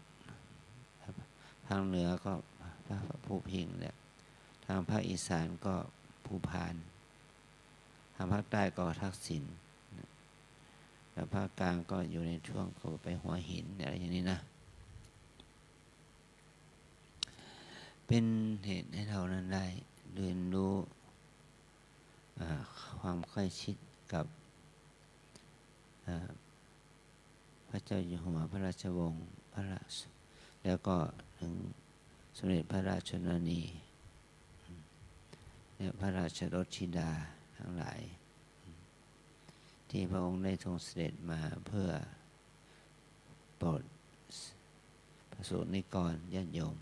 ทางเหนือก็พระภูพิงค์แหละ ทางภาคอีสานก็ภูพาน ทางภาคใต้ก็ทักษิณ แล้วภาคกลางก็อยู่ในช่วงก็ไปหัวหินอะไรอย่างนี้นะ เป็นเหตุให้เรานั้นได้เรียนรู้ อ่า ความใกล้ชิดกับ อ่า พระเจ้าอยู่หัว พระราชวงศ์ พระราช แล้วก็ถึงสมเด็จพระราชชนนี และพระราชรสธิดาทั้งหลาย ที่พระองค์ได้ทรงเสด็จมาเพื่อโปรดพระสงฆ์นิกรญาติโยม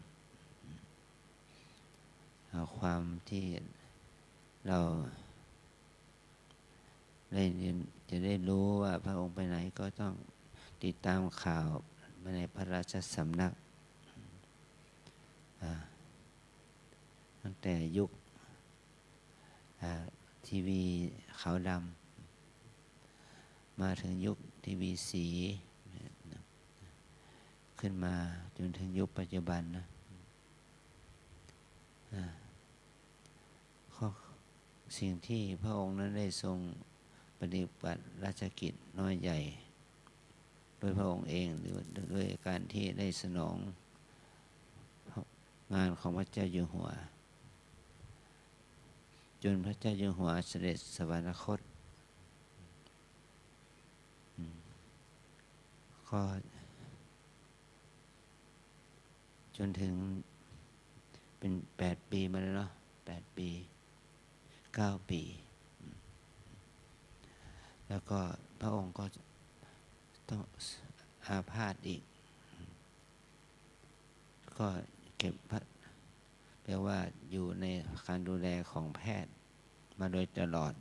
เอาความที่เราได้เรียน จะได้รู้ว่าพระองค์ไปไหนก็ต้องติดตามข่าวมาในพระราชสำนัก อ่า ตั้งแต่ยุค อ่า ทีวีขาวดำ มาถึงยุคทีวีสี ขึ้นมาจนถึงยุคปัจจุบันนะ อ่า ข้อ สิ่งที่พระองค์นั้นได้ทรงปฏิบัติราชกิจน้อยใหญ่ โดยพระองค์เอง หรือโดยการที่ได้สนองงานของพระเจ้าอยู่หัว จนพระเจ้าอยู่หัวเสด็จสวรรคต อืม ก็ จนถึงเป็นแปดปีมาแล้วเนาะ แปดปี เก้าปี แล้วก็พระองค์ก็ต้องอาพาธอีก ก็เก็บพระ แปลว่าอยู่ในการดูแลของแพทย์มาโดยตลอด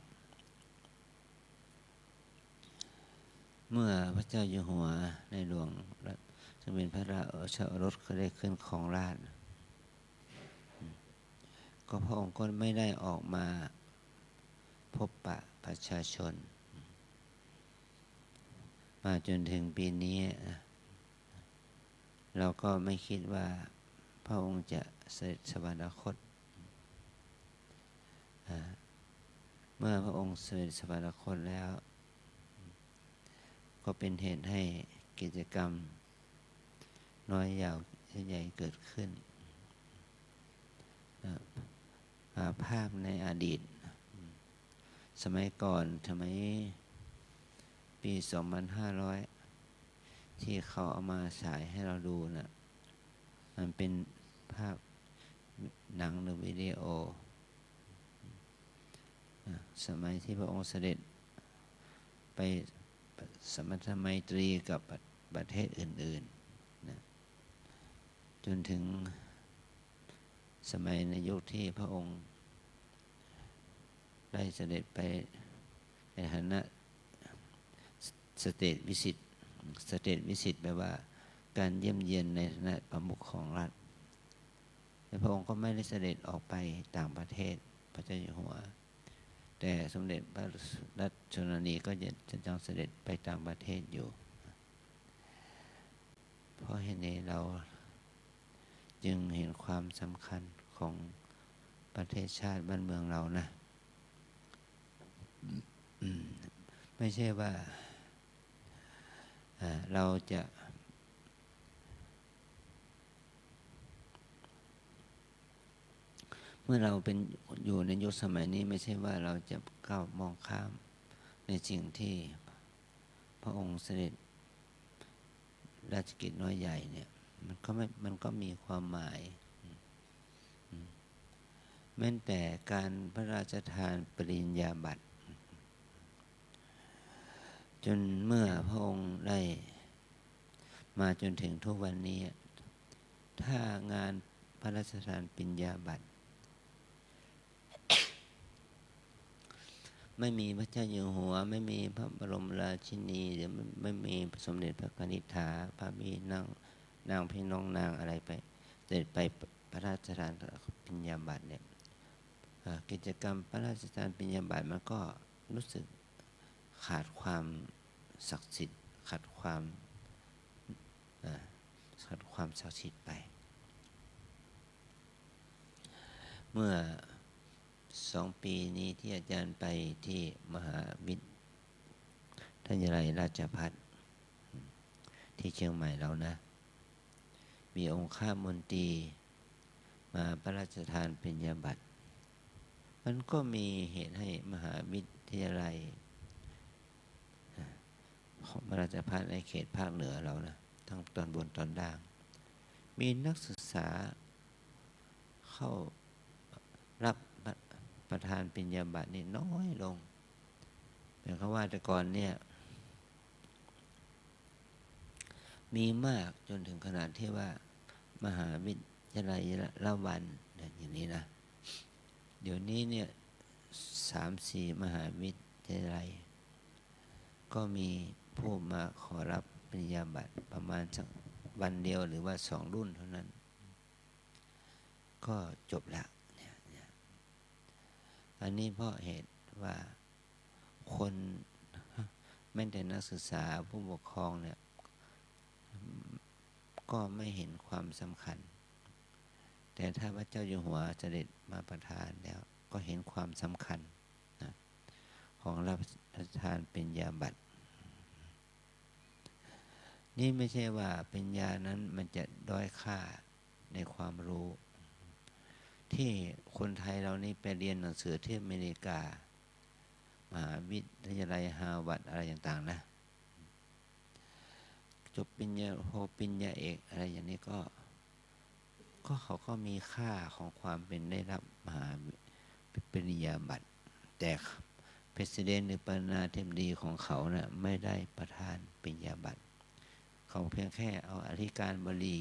เมื่อพระเจ้าอยู่หัวในหลวงสมเด็จพระราชโอรสก็ได้ขึ้นครองราชย์ ก็พระองค์ก็ไม่ได้ออกมาพบปะประชาชน มาจนถึงปีนี้ เราก็ไม่คิดว่าพระองค์จะเสด็จสวรรคต อ่า เมื่อพระองค์เสด็จสวรรคตแล้ว ก็เป็นเหตุให้กิจกรรมน้อยใหญ่เกิดขึ้น อ่า อ่า ภาพในอดีต สมัยก่อน สมัยปี สองพันห้าร้อย ที่เขาเอามาฉายให้เราดูน่ะ มันเป็นภาพหนังหรือวิดีโอ อ่ะ สมัยที่พระองค์เสด็จไปสมณไมตรีกับประ ประเทศอื่นๆ นะ จนถึงสมัยในยุคที่พระองค์ได้เสด็จไปในฐานะ state visit state visit แปลว่าการเยี่ยมเยียนในฐานะประมุขของรัฐ และพระองค์ก็ไม่ได้เสด็จออกไปต่างประเทศ พระเจ้าอยู่หัว แต่สมเด็จพระราชชนนีก็จะ จะยังเสด็จไปต่างประเทศอยู่ เพราะเหตุนี้เรา จึงเห็นความสำคัญของประเทศชาติบ้านเมืองเรานะ ไม่ใช่ว่า อ่า เราจะ เมื่อเราเป็นอยู่ในยุคสมัยนี้ ไม่ใช่ว่าเราจะก้าวมองข้ามในสิ่งที่พระองค์เสด็จราชกิจน้อยใหญ่เนี่ย มันก็ไม่ มันก็มีความหมาย อืม แม้แต่การพระราชทานปริญญาบัตร จนเมื่อพระองค์ได้มาจนถึงทุกวันนี้ ถ้างานพระราชทานปริญญาบัตร ไม่มีพระเจ้าอยู่หัว ไม่มีพระบรมราชินี หรือไม่ ไม่มีสมเด็จพระกนิษฐา พระพี่น้อง นางพี่น้องนางอะไรไป เสด็จไปพระราชทานปริญญาบัตรเนี่ย อ่า กิจกรรมพระราชทานปริญญาบัตรมันก็รู้สึกขาดความศักดิ์สิทธิ์ ขาดความ อ่า ขาดความศักดิ์สิทธิ์ไป เมื่อสองปีนี้ที่อาจารย์ไปที่มหาวิทยาลัยราชภัฏที่เชียงใหม่เรานะ มีองคมนตรีมาพระราชทานปริญญาบัตร มันก็มีเหตุให้มหาวิทยาลัยของราชภัฏในเขตภาคเหนือเรานะ ทั้งตอนบนตอนล่าง มีนักศึกษาเข้ารับประทานปริญญาบัตรนี่น้อยลง หมายความว่าแต่ก่อนเนี่ย มีมากจนถึงขนาดที่ว่ามหาวิทยาลัยละวันเนี่ย อย่างนี้นะ เดี๋ยวนี้เนี่ย สามสี่มหาวิทยาลัย ก็มีผู้มาขอรับปริญญาบัตรประมาณสักวันเดียวหรือว่าสองรุ่นเท่านั้น ก็จบละเนี่ย เนี่ย อันนี้เพราะเหตุว่าคน แม้แต่นักศึกษาผู้ปกครองเนี่ย ก็ไม่เห็นความสำคัญ แต่ถ้าพระเจ้าอยู่หัวเสด็จมาประทานแล้ว ก็เห็นความสำคัญนะ ของรับประทานปริญญาบัตร นี่ไม่ใช่ว่าปริญญานั้นมันจะด้อยค่าในความรู้ ที่คนไทยเรานี่ไปเรียนหนังสือที่อเมริกา มหาวิทยาลัยฮาร์วาร์ดอะไรต่างๆนะ จบปริญญาโทปริญญาเอกอะไรอย่างนี้ก็ ก็เขาก็มีค่าของความเป็นได้รับมหาปริญญาบัตร แต่ประธานาธิบดีหรือประธานาธิบดีของเขาน่ะ ไม่ได้ประทานปริญญาบัตร เขาเพียงแค่เอาอธิการบดี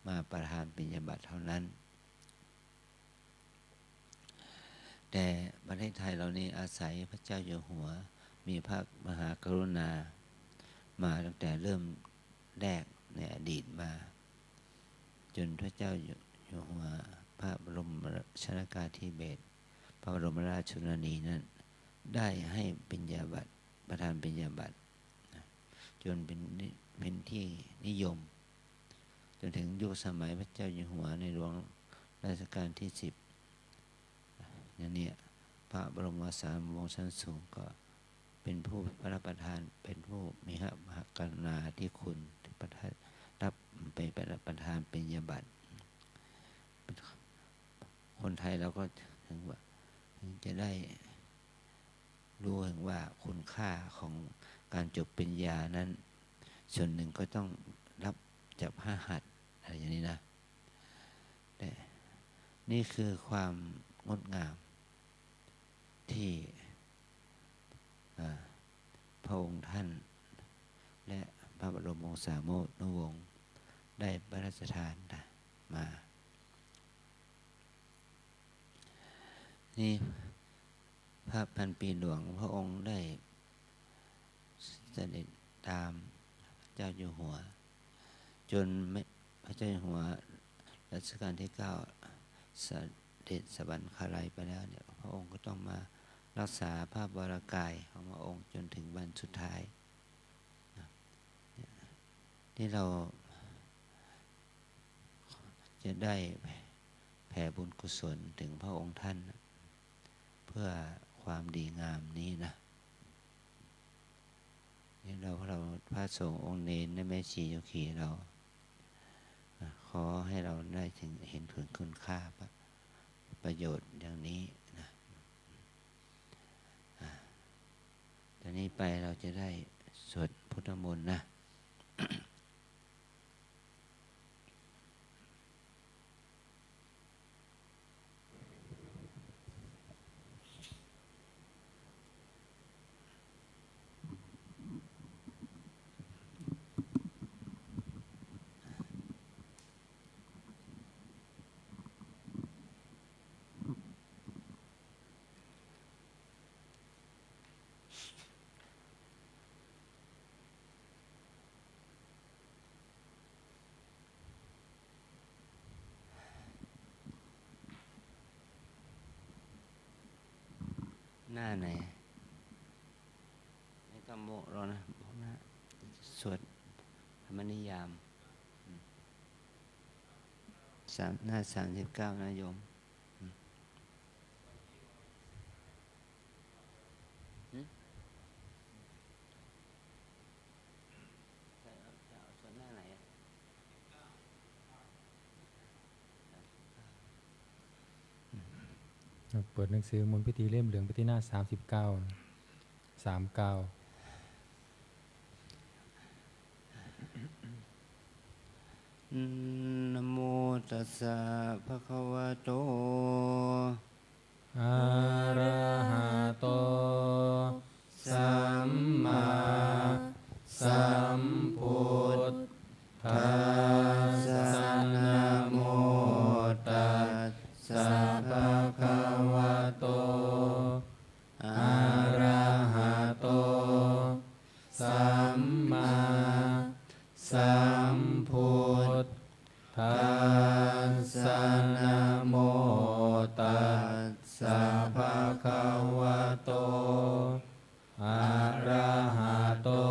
มาประทานปริญญาบัตรเท่านั้น แต่ประเทศไทยเรานี่อาศัยพระเจ้าอยู่หัว มีพระมหากรุณา มาตั้งแต่เริ่มแรกในอดีตมา จนพระเจ้าอยู่หัว พระบรมชนกาธิเบศร พระบรมราชชนนีนั้น ได้ให้ปริญญาบัตร ประทานปริญญาบัตรนะ จนเป็นนิ เป็นที่นิยม จนถึงยุคสมัยพระเจ้าอยู่หัวในหลวงรัชกาลที่สิบ นั่นเนี่ย พระบรมโอรสสามวงศ์ชั้นสูงก็เป็นผู้พระประธาน เป็นผู้มีพระมหากรุณาธิคุณที่ประทาน รับไปประทานปริญญาบัตร คนไทยเราก็ถึงว่า ถึงจะได้รู้ถึงว่าคุณค่าของการจบปริญญานั้น ส่วนหนึ่งก็ต้องรับจากพระหัตถ์อะไรอย่างนี้นะ แต่นี่คือความงดงามที่ อ่า พระองค์ท่าน และพระบรมวงศานุวงศ์ได้พระราชทานมา นี่พระพันปีหลวงพระองค์ได้เสด็จตามพระเจ้าอยู่หัว จนไม่ พระเจ้าอยู่หัวรัชกาลที่เก้าเสด็จสวรรคาลัยไปแล้วเนี่ย พระองค์ก็ต้องมารักษาพระวรกายของพระองค์จนถึงวันสุดท้ายนะ เนี่ย ที่เรา จะได้แผ่บุญกุศลถึงพระองค์ท่าน เพื่อความดีงามนี้นะ นี่เรา เราพระสงฆ์องค์เณรและแม่ชีโยคีเรา ขอให้เราได้ถึงเห็นถึงคุณค่าประโยชน์อย่างนี้นะ ตอนนี้ไปเราจะได้สวดพุทธมนต์นะ หน้าไหน ไม่ต้องโมกแล้วนะ พวกหน้า สวดธรรมนิยาม อืม สาม หน้าสามสิบเก้านะโยม อืม หืม จะเอา จะเอาสวดหน้าไหนอะ เปิดหนังสือมนต์พิธีเล่มเหลืองไปที่หน้าสามสิบเก้า สามเก้า Namo tassa bhagavato arahato sammāsambuddhassa. Namo tassa bhagavato arahato sammāsambuddhassa. Namo tassa bhagavato arahato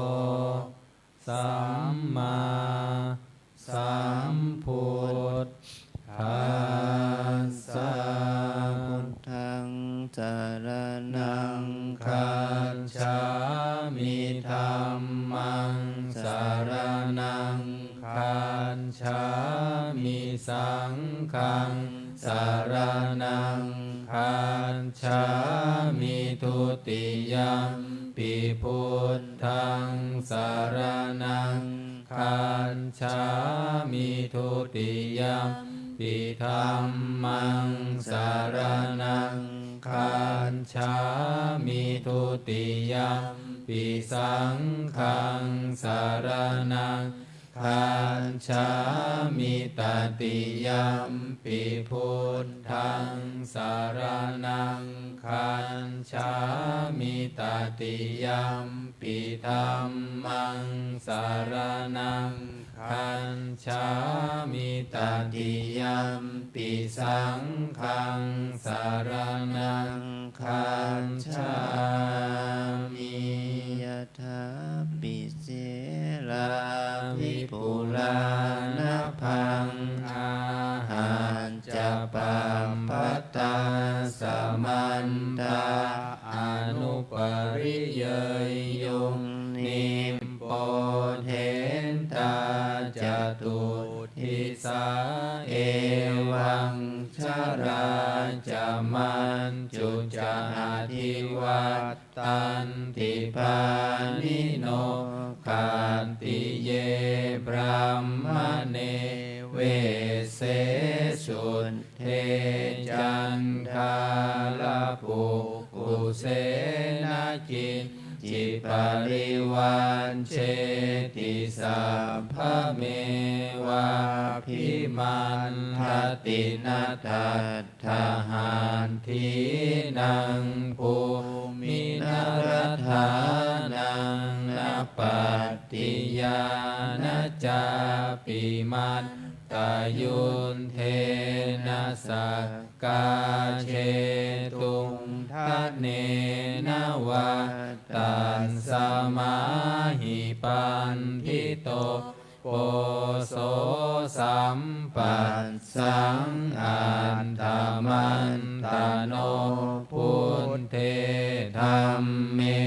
sammāsambuddhassa. Buddhaṃ saraṇaṃ gacchāmi. Dhammaṃ saraṇaṃ gacchāmi. Saṅghaṃ saraṇaṃ gacchāmi. Dutiyampi buddhaṃ saraṇaṃ gacchāmi. Dutiyampi dhammaṃ saraṇaṃ gacchāmi. Dutiyampi saṅghaṃ saraṇaṃ gacchāmi. Tatiyampi buddhaṃ saraṇaṃ gacchāmi. Tatiyampi dhammaṃ saraṇaṃ gacchāmi. Tatiyampi saṅghaṃ saraṇaṃ gacchāmi. Yathāpi serā vipulā nabhaṃ, āhacca pabbataṃ samantā anupariyeyyuṃ, nibbodhentā catuddisā evaṃ jarā ca maññu ca adhivat tanti pāṇino. Khattiye brāhmaṇe vesse sudde caṇḍālapukkuse, na kiñci parivajjeti sabbamevābhimantati. Na tat thahatthiṇaṃ bhūmi na radhānaṃ na pattiyā na cāpi mattayuddhena sakkā jetuṃ dhanena vā. Tasmā hi paṇḍito poso sampassaṃ, attamantano buddhe dhamme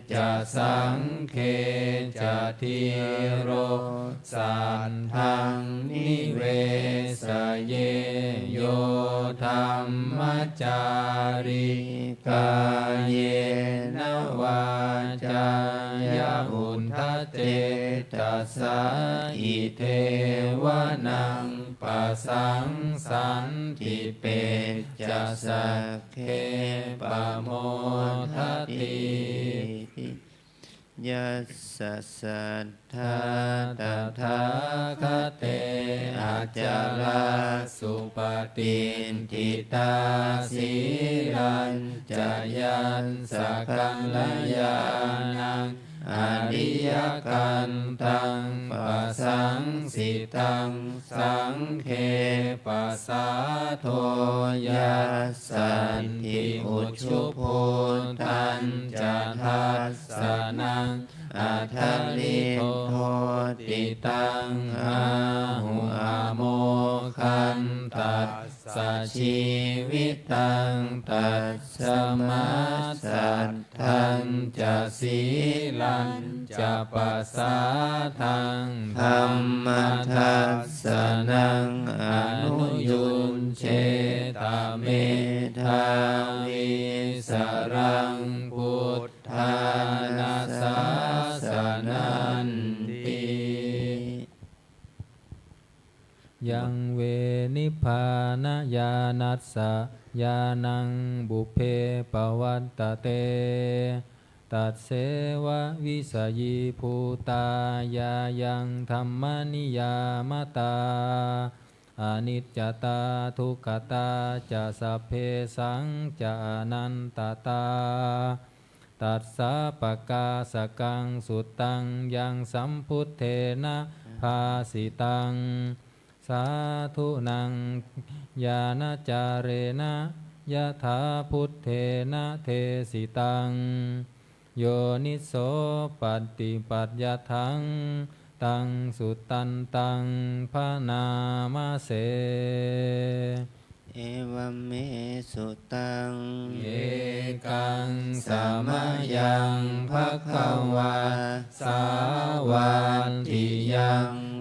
ca saṅghe ca, dhīro saddhaṃ nivesaye. Yo dhammacārī kāyena vācāya uda cetasā, idheva naṃ pasaṃsanti, pecca sagghe pamodati. Yassa saddhā tathāgate acalā supatiṭṭhitā, sīlañca yassa kalyāṇaṃ ariyakantaṃ pasaṃsitaṃ, saṅghe pasādo yassanti, ujubhūtañca dassanaṃ adaliddoti, taṃ āhu amoghantassa jīvitaṃ. Tasmā saddhañca sīlañca pasādaṃ, dhammadassanaṃ anuyuñjeta, medhāvī saraṃ buddhāna sāsananti. Yaṃ ve nibbānañāṇassa ñāṇaṃ pubbe pavattate, tasseva visayībhūtā ñāyaṃ dhammaniyāmatā, aniccatā dukkhatā ca sabbesañca anattatā. Tassapakāsakaṃ suttaṃ yaṃ sambuddhena bhāsitaṃ, sādhunaṃ ñāṇacārena yathā buddhena desitaṃ, yoniso paṭipayyaṭṭhaṃ taṃ suttantaṃ bhaṇāma se. Evaṃ me sutaṃ. Ekaṃ samayaṃ bhagavā sāvatthiyaṃ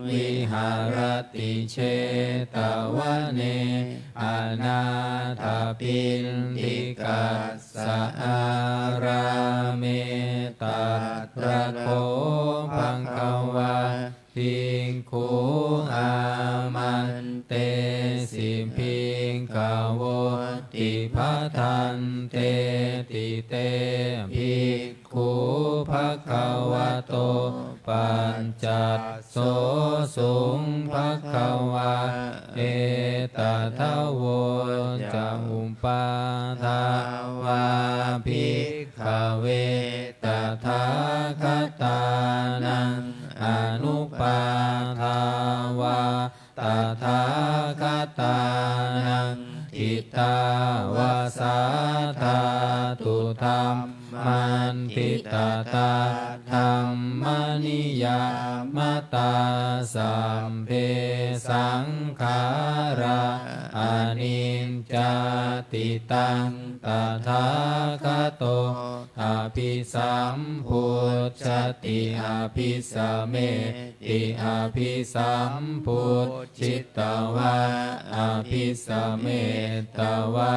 viharati jetavane anāthapiṇḍikassa ārāme. Tatra kho bhagavā bhikkhū āmantesi bhikkhavoti. Bhadanteti te bhikkhū bhagavato paccassosuṃ. Bhagavā etadavoca: Uppādā vā bhikkhave tathāgatānaṃ anuppādā vā tathāgatānaṃ, ṭhitā va sā dhātu dhammaṭṭhitatā dhammaniyāmatā, sabbe saṅkhārā aniccāti. Taṃ tathāgato abhisambujjhati abhisameti abhisambujjhitvā abhisametvā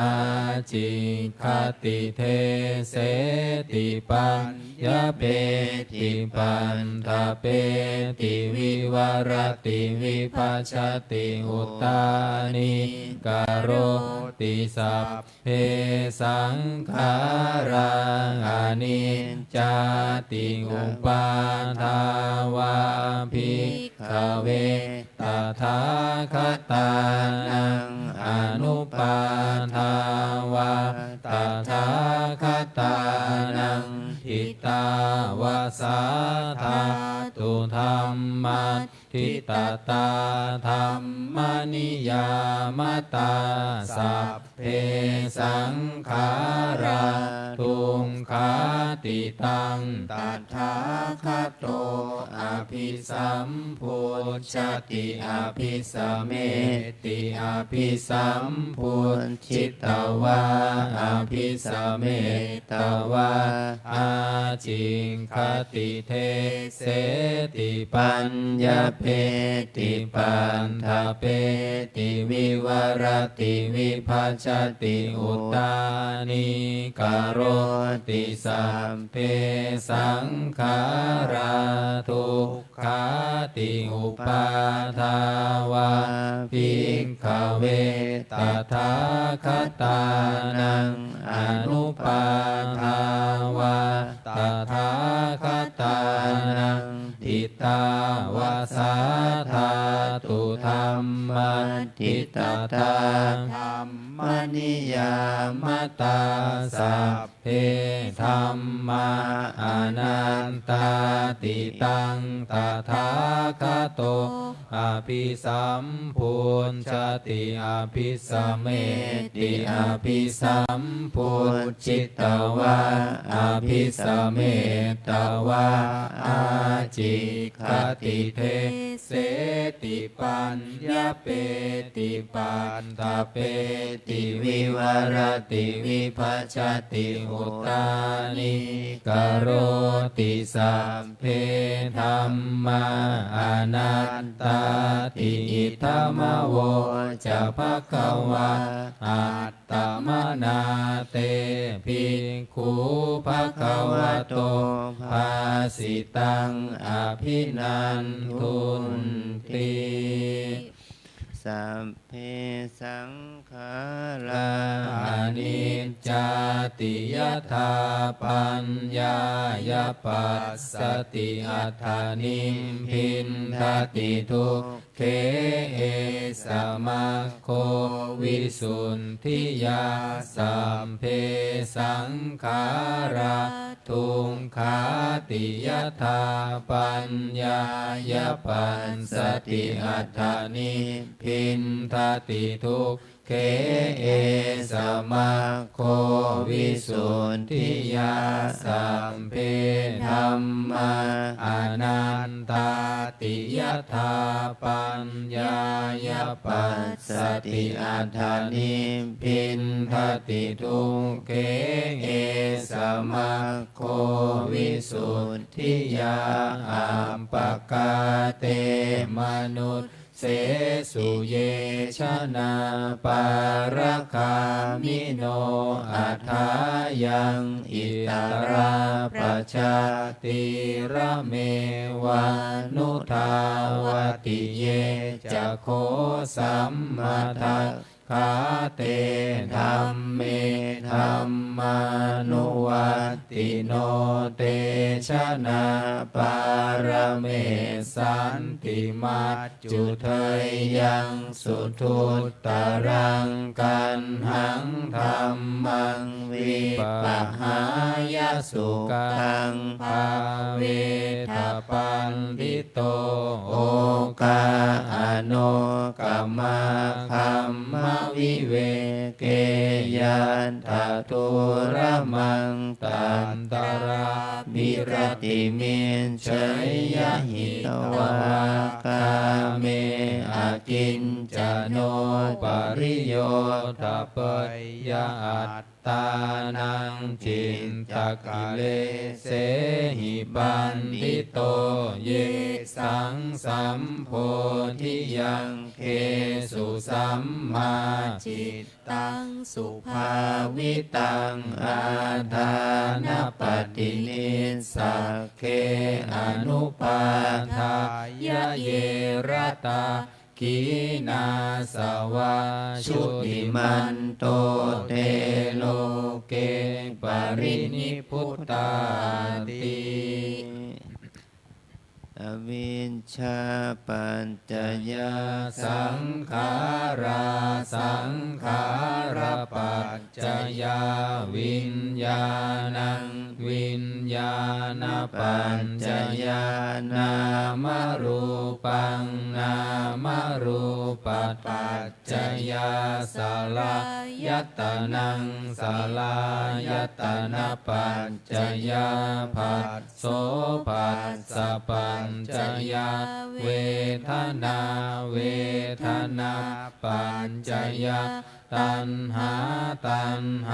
ācikkhati deseti paññapeti paṭṭhapeti vivarati vibhajati uttānīkaroti sab be saṅkhārā aniccāti. Uppādā vā bhikkhave tathāgatānaṃ anuppādā vā tathāgatānaṃ, ṭhitā va sā dhātu dhammaṭṭhitatā dhammaniyāmatā, sab sabbe saṅkhārā dukkhāti. Taṃ tathāgato abhisambujjhati abhisameti, abhisambujjhitvā abhisametvā ācikkhati deseti paññapeti paṭṭhapeti vivarati vibhajati uttānīkaroti. Sabbe saṅkhārā dukkhāti. Uppādā vā bhikkhave tathāgatānaṃ, anupādā vā tathāgatānaṃ, ṭhitā va sā dhātu dhammaṭṭhitatā dhammaniyāmatā, sabbe dhammā anattāti. Taṃ tathāgato abhisambujjhati abhisameti, abhisambujjhitvā abhisametvā ācikkhati deseti paññapeti paṭṭhapeti vivarati vibhajati uttānīkaroti. Sabbe dhammā anattāti. Idamavoca bhagavā. Attamanā te bhikkhū bhagavato bhāsitaṃ abhinandunti. Sabbe saṅkhārā aniccāti. Yadā paññāya passati, atha nibbindati dukkhe, esa maggo visuddhiyā. Sabbe saṅkhārā dukkhāti. Yadā paññāya passati, atha nibbindati dukkhe, esa maggo visuddhiyā. Sabbe dhammā anattāti. Yadā paññāya passati, atha nibbindati dukkhe, esa maggo visuddhiyā. Appakā te manussesu, ye janā pāragāmino, athāyaṃ itarā pajātīramevanuddavati. Ye ca kho sammadak khā te dhamme, dhammānuvattino, te janā pāramessanti, maccudheyyaṃ suduttaraṃ, kaṇhaṃ dhammaṃ vipahāya, sukhaṃ bhāvetha paṇḍi to, okā anokkamā, kamma viveke, yattha dūramaṃ, tatra virati, micceyya, hitvā, kāme, akiñcano, pariyodapeyya, at tānaṃ cittakilesāhi paṇḍito, yesaṃ sambodhiyaṅgesu sammā cittaṃ subhāvitaṃ, ādānapaṭinissagge anupādāya ye ratā, khīṇāsavā jutimanto, te loke parinibbutāti. Avijjāpaccayā saṅkhārā, saṅkhārapaccayā viññāṇaṃ, viññāṇapaccayā viññāṇapaccayā nāmarūpaṃ, nāmarūpapaccayā saḷāyatanaṃ, saḷāyatanapaccayā phasso, phassapaccayā vedanā, vedanāpaccayā taṇhā, taṇhāpaccayā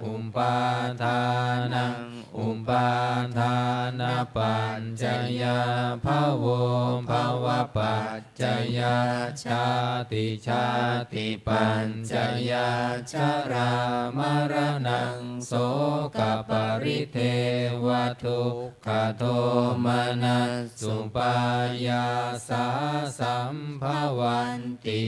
upādānaṃ, upādānapaccayā bhavo, bhavapaccayā jāti, jātipaccayā jarāmaraṇaṃ sokaparidevadukkhadomanassupāyāsā sambhavanti.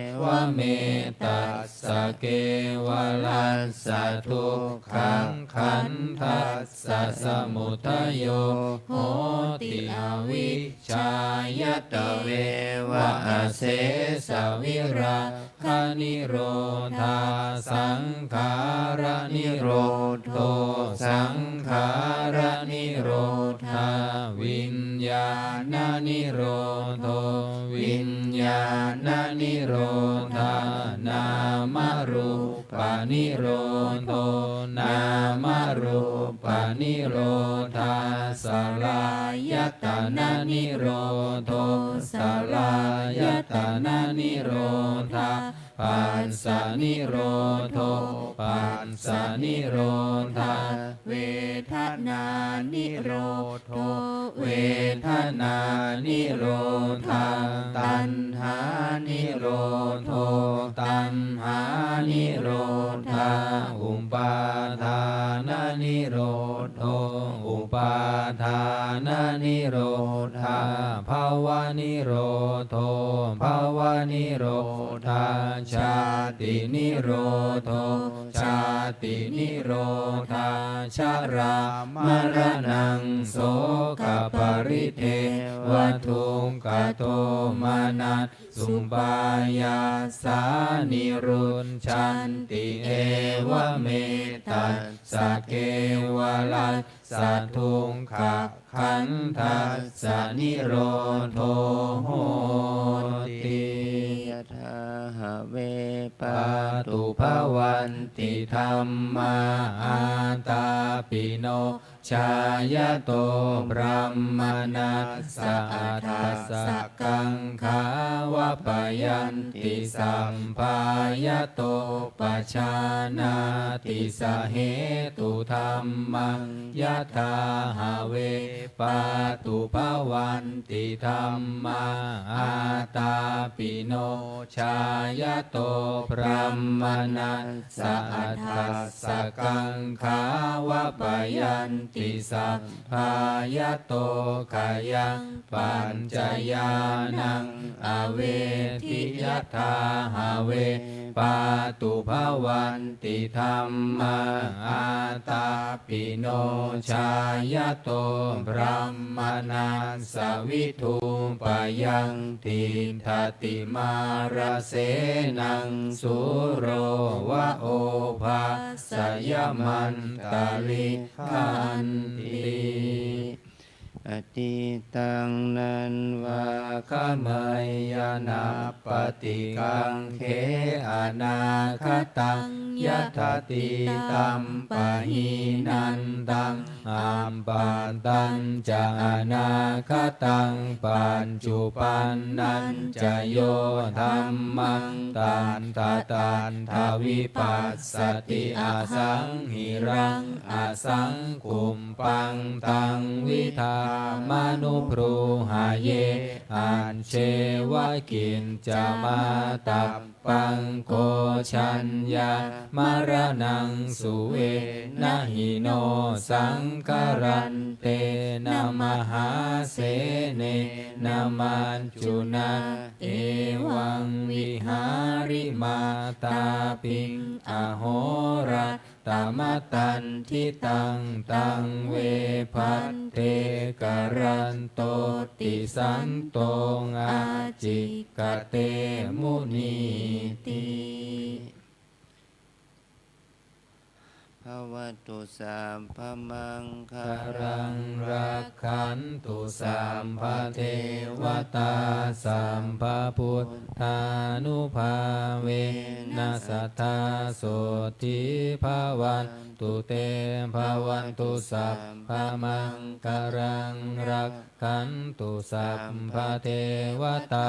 Evameta ssa kevalassa dukkhakkhandhassa samudayo hoti, avijjāyatveva asesavirāganirodhā, saṅkhāranirodho, saṅkhāranirodhā viññāṇanirodho, viññāṇanirodhā nāmarū panirodho, nāmarūpanirodhā saḷāyatananirodho, saḷāyatananirodhā phassanirodho, phassanirodhā vedanānirodho, vedanānirodhā taṇhānirodho, taṇhānirodhā upādānanirodho, upādānanirodhā bhavanirodho, bhavanirodhā jātinirodho, jātinirodhā jarāmaraṇaṃ sokaparidevadukkhadomanassupāyāsā nirujjhanti. Evametassa kevalassa dukkhakkhandhassa nirodho hoti. Yathā have pātubhavanti dhammā ātāpino jhāyato brāhmaṇassa athassa kaṅkhā vapayanti sabbā yato pajānāti sahetu dhammaṃ. Yathā have pātubhavanti dhammā ātāpino jhāyato brāhmaṇassa athassa kaṅkhā vapayanti sabbā yato khayaṃ paccayānaṃ avedi. Yathā have pātubhavanti dhammā ātāpino jhāyato brāhmaṇassa vidhūpayaṃ tiṭṭhati mārasenaṃ sūro va obhāsayamantalikkhanti. Atītaṃ nānvāgameyya nappaṭikaṅkhe anāgataṃ yadatītampahīnantaṃ appattañca anāgataṃ paccupannañca yo dhammaṃ tattha tattha vipassati asaṃhiraṃ asaṅkuppaṃ taṃ vidhāmanubrūhaye ajjeva kiccamātap paṃ ko jaññā maraṇaṃ suve. Na hi no saṅgarantena mahāsenena maccunā evaṃ vihārimātāpiṃ ahorat tamatthaṃ ṭhitaṃ taṃ ve bhaddekarantotisanto ācikkhate munīti. bhavatu sabbamaṅgalaṃ, rakkhantu sabbadevatā, sabbabuddhānubhāvena sadā sotthī bhavantu te. Bhavatu sabbamaṅgalaṃ, rakkhantu sabbadevatā,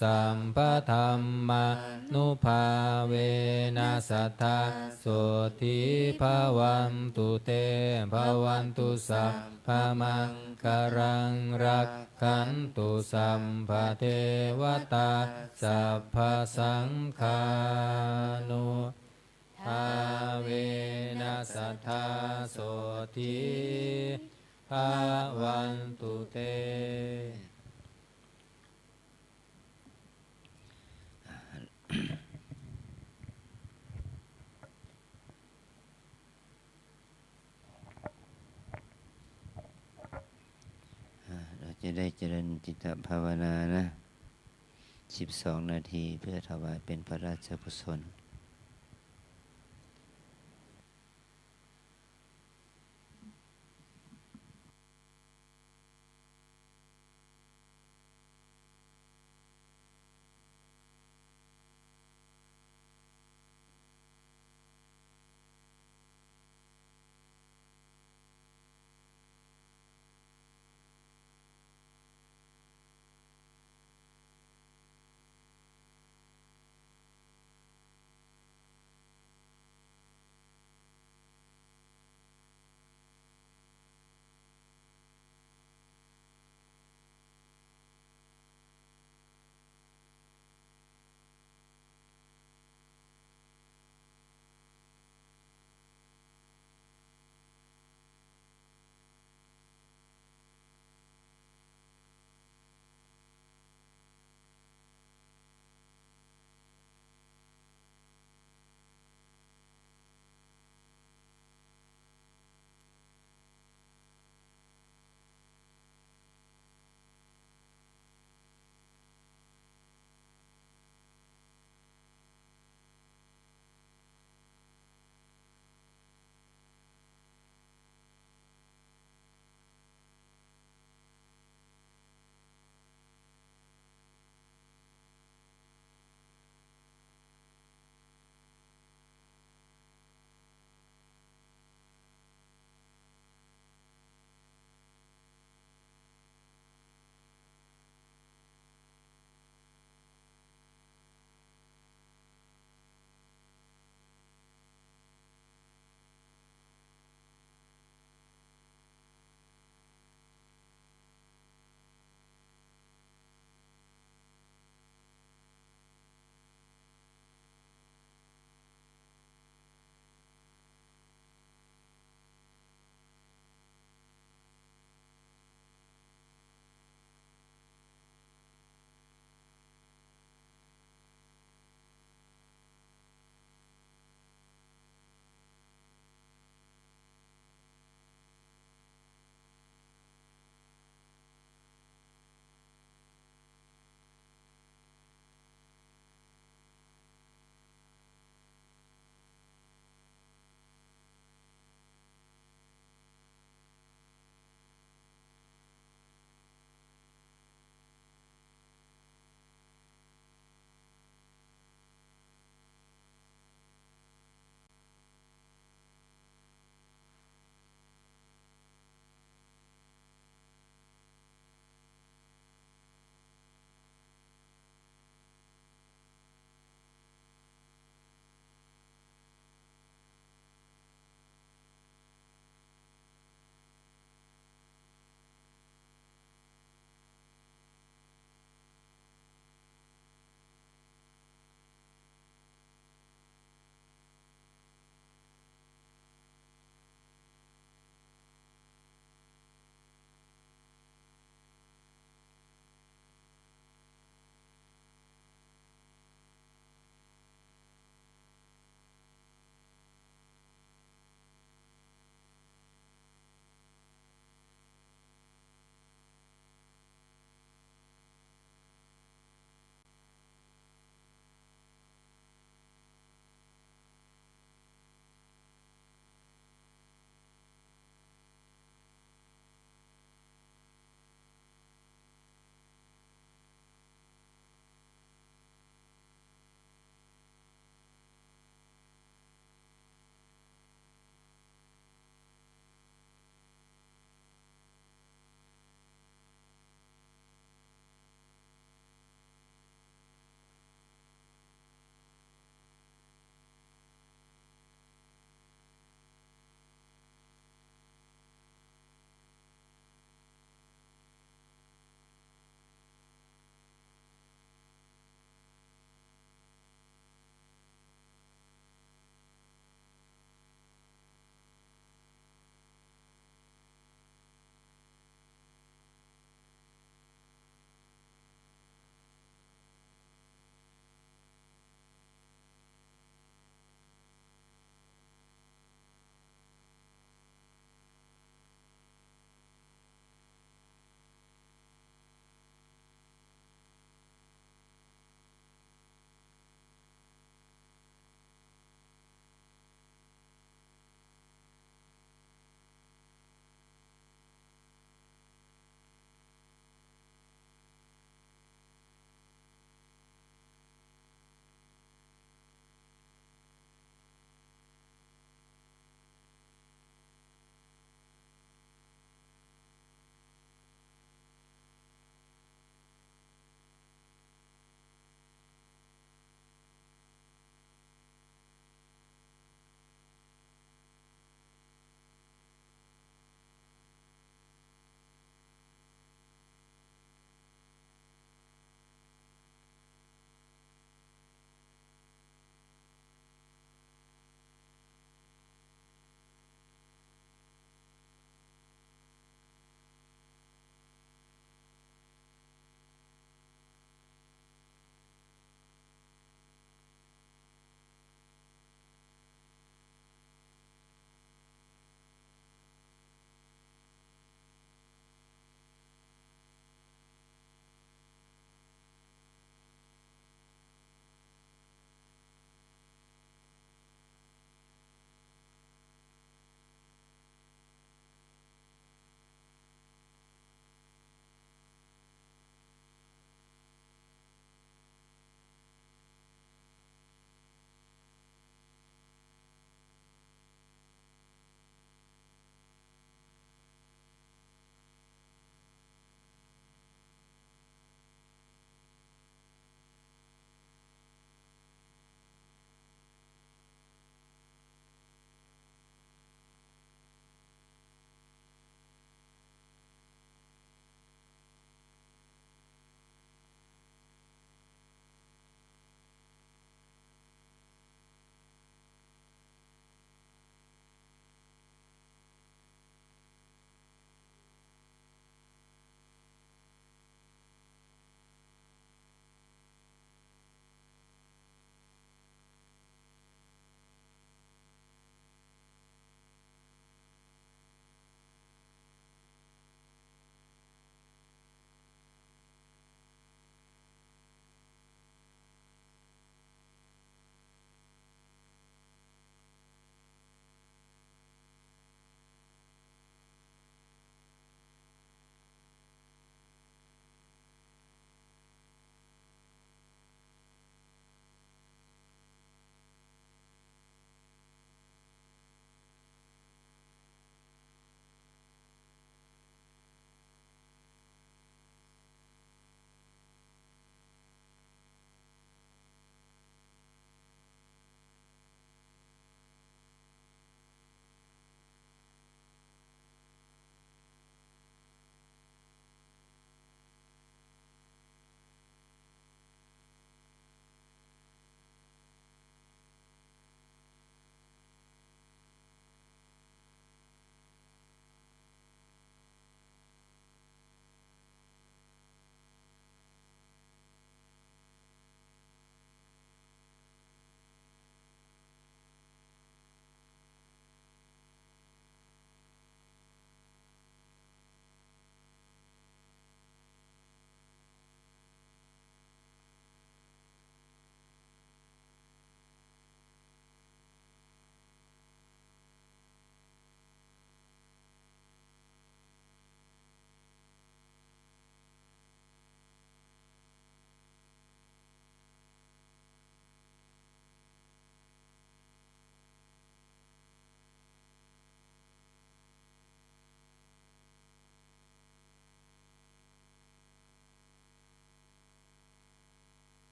sabbadhammānubhāvena sadā sotthī bhavantu te. Bhavatu sabbamaṅgalaṃ, rakkhantu sabbadevatā, sabbasaṅghānubhāvena sadā sotthī bhavantu te. อ่า เราจะได้เจริญจิตตภาวนานะ สิบสอง นาที เพื่อถวายเป็นพระราชกุศล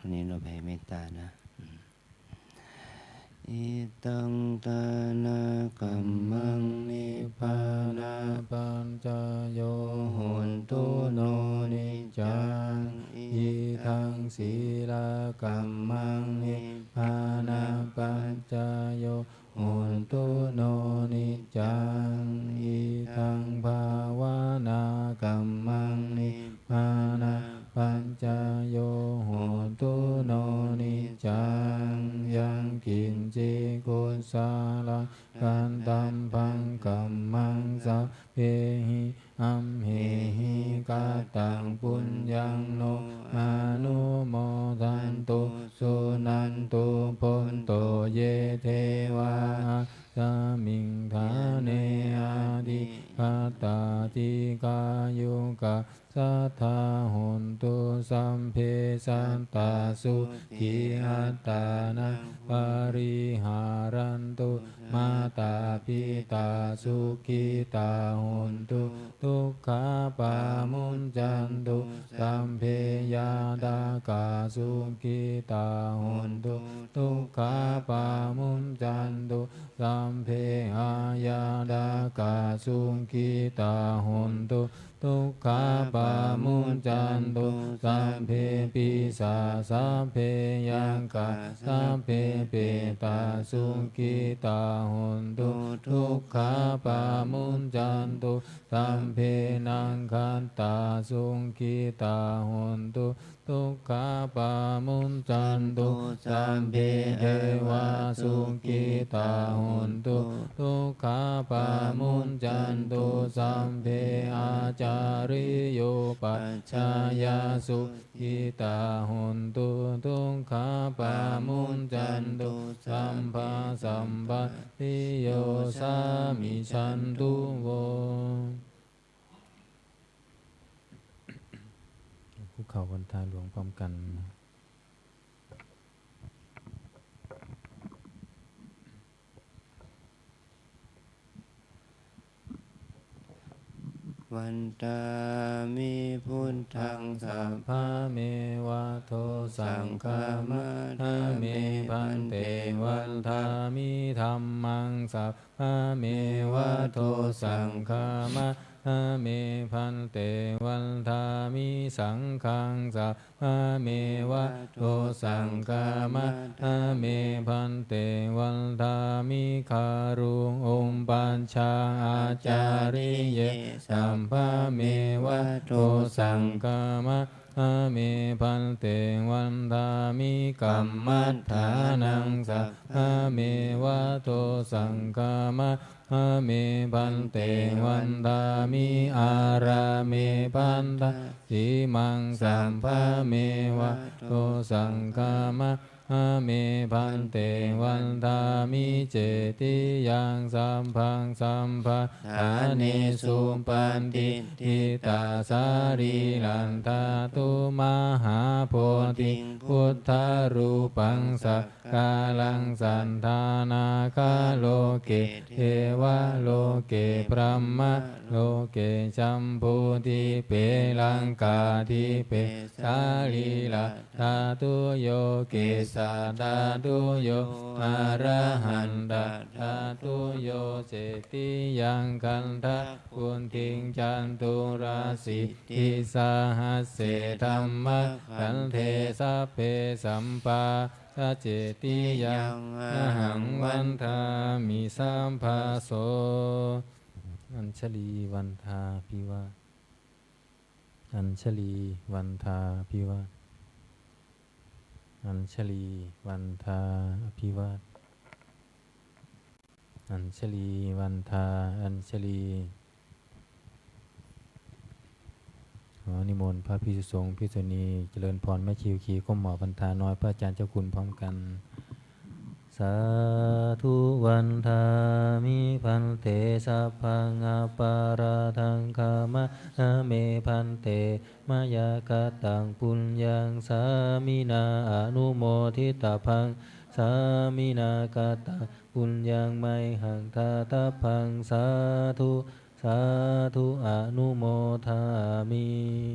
วันนี้เราแผ่เมตตานะ Idaṃ dānakammaṃ nibbānapaccayo hotu no niccaṃ. Idaṃ sīlakammaṃ nibbānapaccayo hotu no niccaṃ. Idaṃ bhāvanākammaṃ nibbānapaccayo hotu no niccaṃ. Yaṅkiñci kusalaṃ kattabbaṃ kammaṃ sabbehi amhehi kataṃ puññaṃ no anumodantu suṇantu bhonto ye devā asmiṃ ṭhāne adhigatā dīghāyukā sadā hontu. Sabbe sattā sukhī attānaṃ pariharantu. Mātā pitā sukhitā hontu, dukkhā pamuñcantu. Sabbe ñātakā sukhitā hontu, dukkhā pamuñcantu. Sabbe aññātakā sukhitā hontu, dukkhā pamuñcantu. Sabbe pisā sabbe yakkhā sabbe petā sukhitā hontu, dukkhā pamuñcantu. Sabbe nakkhattā sukhitā hontu, dukkhā pamuñcantu. Sabbe devā sukhitā hontu, dukkhā pamuñcantu. Sabbe ācariyupajjhāyā sukhitā hontu, dukkhā pamuñcantu. Sabbasampattiyo samijjhantu vo. คุกเข่าวันทาหลวงพร้อมกัน Vandāmi buddhaṃ sabbameva dosaṃ khamatha me bhante. Vandāmi dhammaṃ sab bameva dosaṃ khamatha me bhante. Vandāmi saṅghaṃ sabbameva dosaṃ khamatha me bhante. Vandāmi guruṃ upajjhāyācariye sabbameva dosaṃ khamatha me bhante. Vandāmi kammaṭṭhānaṃ sabbameva dosaṃ khamatha me bhante. Vandāmi ārāme pattasimaṃ sabbameva dosaṃ khamatha me bhante. Vandāmi cetiyaṃ sabbaṃ sabbaṭṭhānesu patiṭṭhitā sarīradhātu mahābodhiṃ buddharūpaṃ sakalaṃ sadā nāgaloke devaloke brahmaloke jambudīpe laṅkādīpe sarīra dhātuyo kesādhātuyo arahatadhātuyo cetiyaṃ gandhakuṭiṃ caturāsītisahasсе dhammakkhandhe sabbe sabbā sacetiyaṃ ahaṃ vandāmi sabbaso. Añjalī vandā bhivā Añjalī vandā bhivā Añjalī vandā bhivā Añjalī vandā Añjalī. ขอนิมนต์พระภิกษุสงฆ์ภิกษุณีเจริญพรแม่ชีขีก้มหมอบพันธาน้อยพระอาจารย์เจ้าคุณพร้อมกัน Sādhu vandāmi bhante sabbaṃ aparādhaṃ khamatha me bhante mayā kataṃ puññaṃ sāminā anumoditabbaṃ sāminā kataṃ puññaṃ mayhaṃ dātabbaṃ sādhu Sādhu anumodāmi.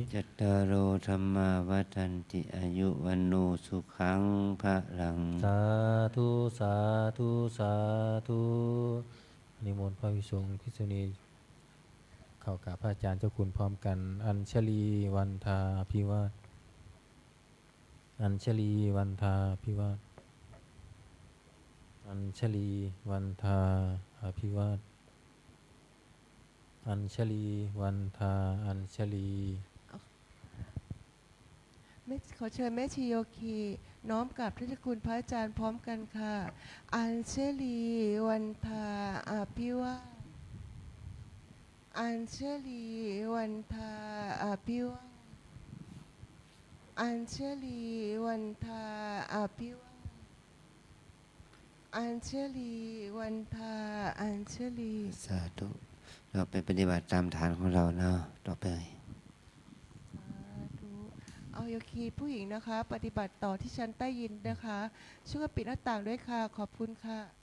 Cattāro dhammā vaḍḍhanti āyu vaṇṇo sukhaṃ balaṃ. Sādhu sādhu sādhu. นิมนต์พระภิกษุภิกษุณีเข้ากราบพระอาจารย์เจ้าคุณพร้อมกัน Añjalī vandā abhivād. Añjalī vandā abhivād. Añjalī vandā abhivād. Añjalī vandā añjalī. แม่ขอเชิญแม่ชีโยคีน้อมกราบพระเดชพระคุณพระอาจารย์พร้อมกันค่ะ Añjalī vandā abhivād. Añjalī vandā abhivād. Añjalī vandā abhivād. Añjalī vandā añjalī. สาธุ เราไปปฏิบัติตามฐานของเราเนาะ ต่อไป สาธุ เอาโยคีผู้หญิงนะคะ ปฏิบัติต่อที่ชั้นใต้ดินนะคะ ช่วยกันปิดหน้าต่างด้วยค่ะ ขอบคุณค่ะ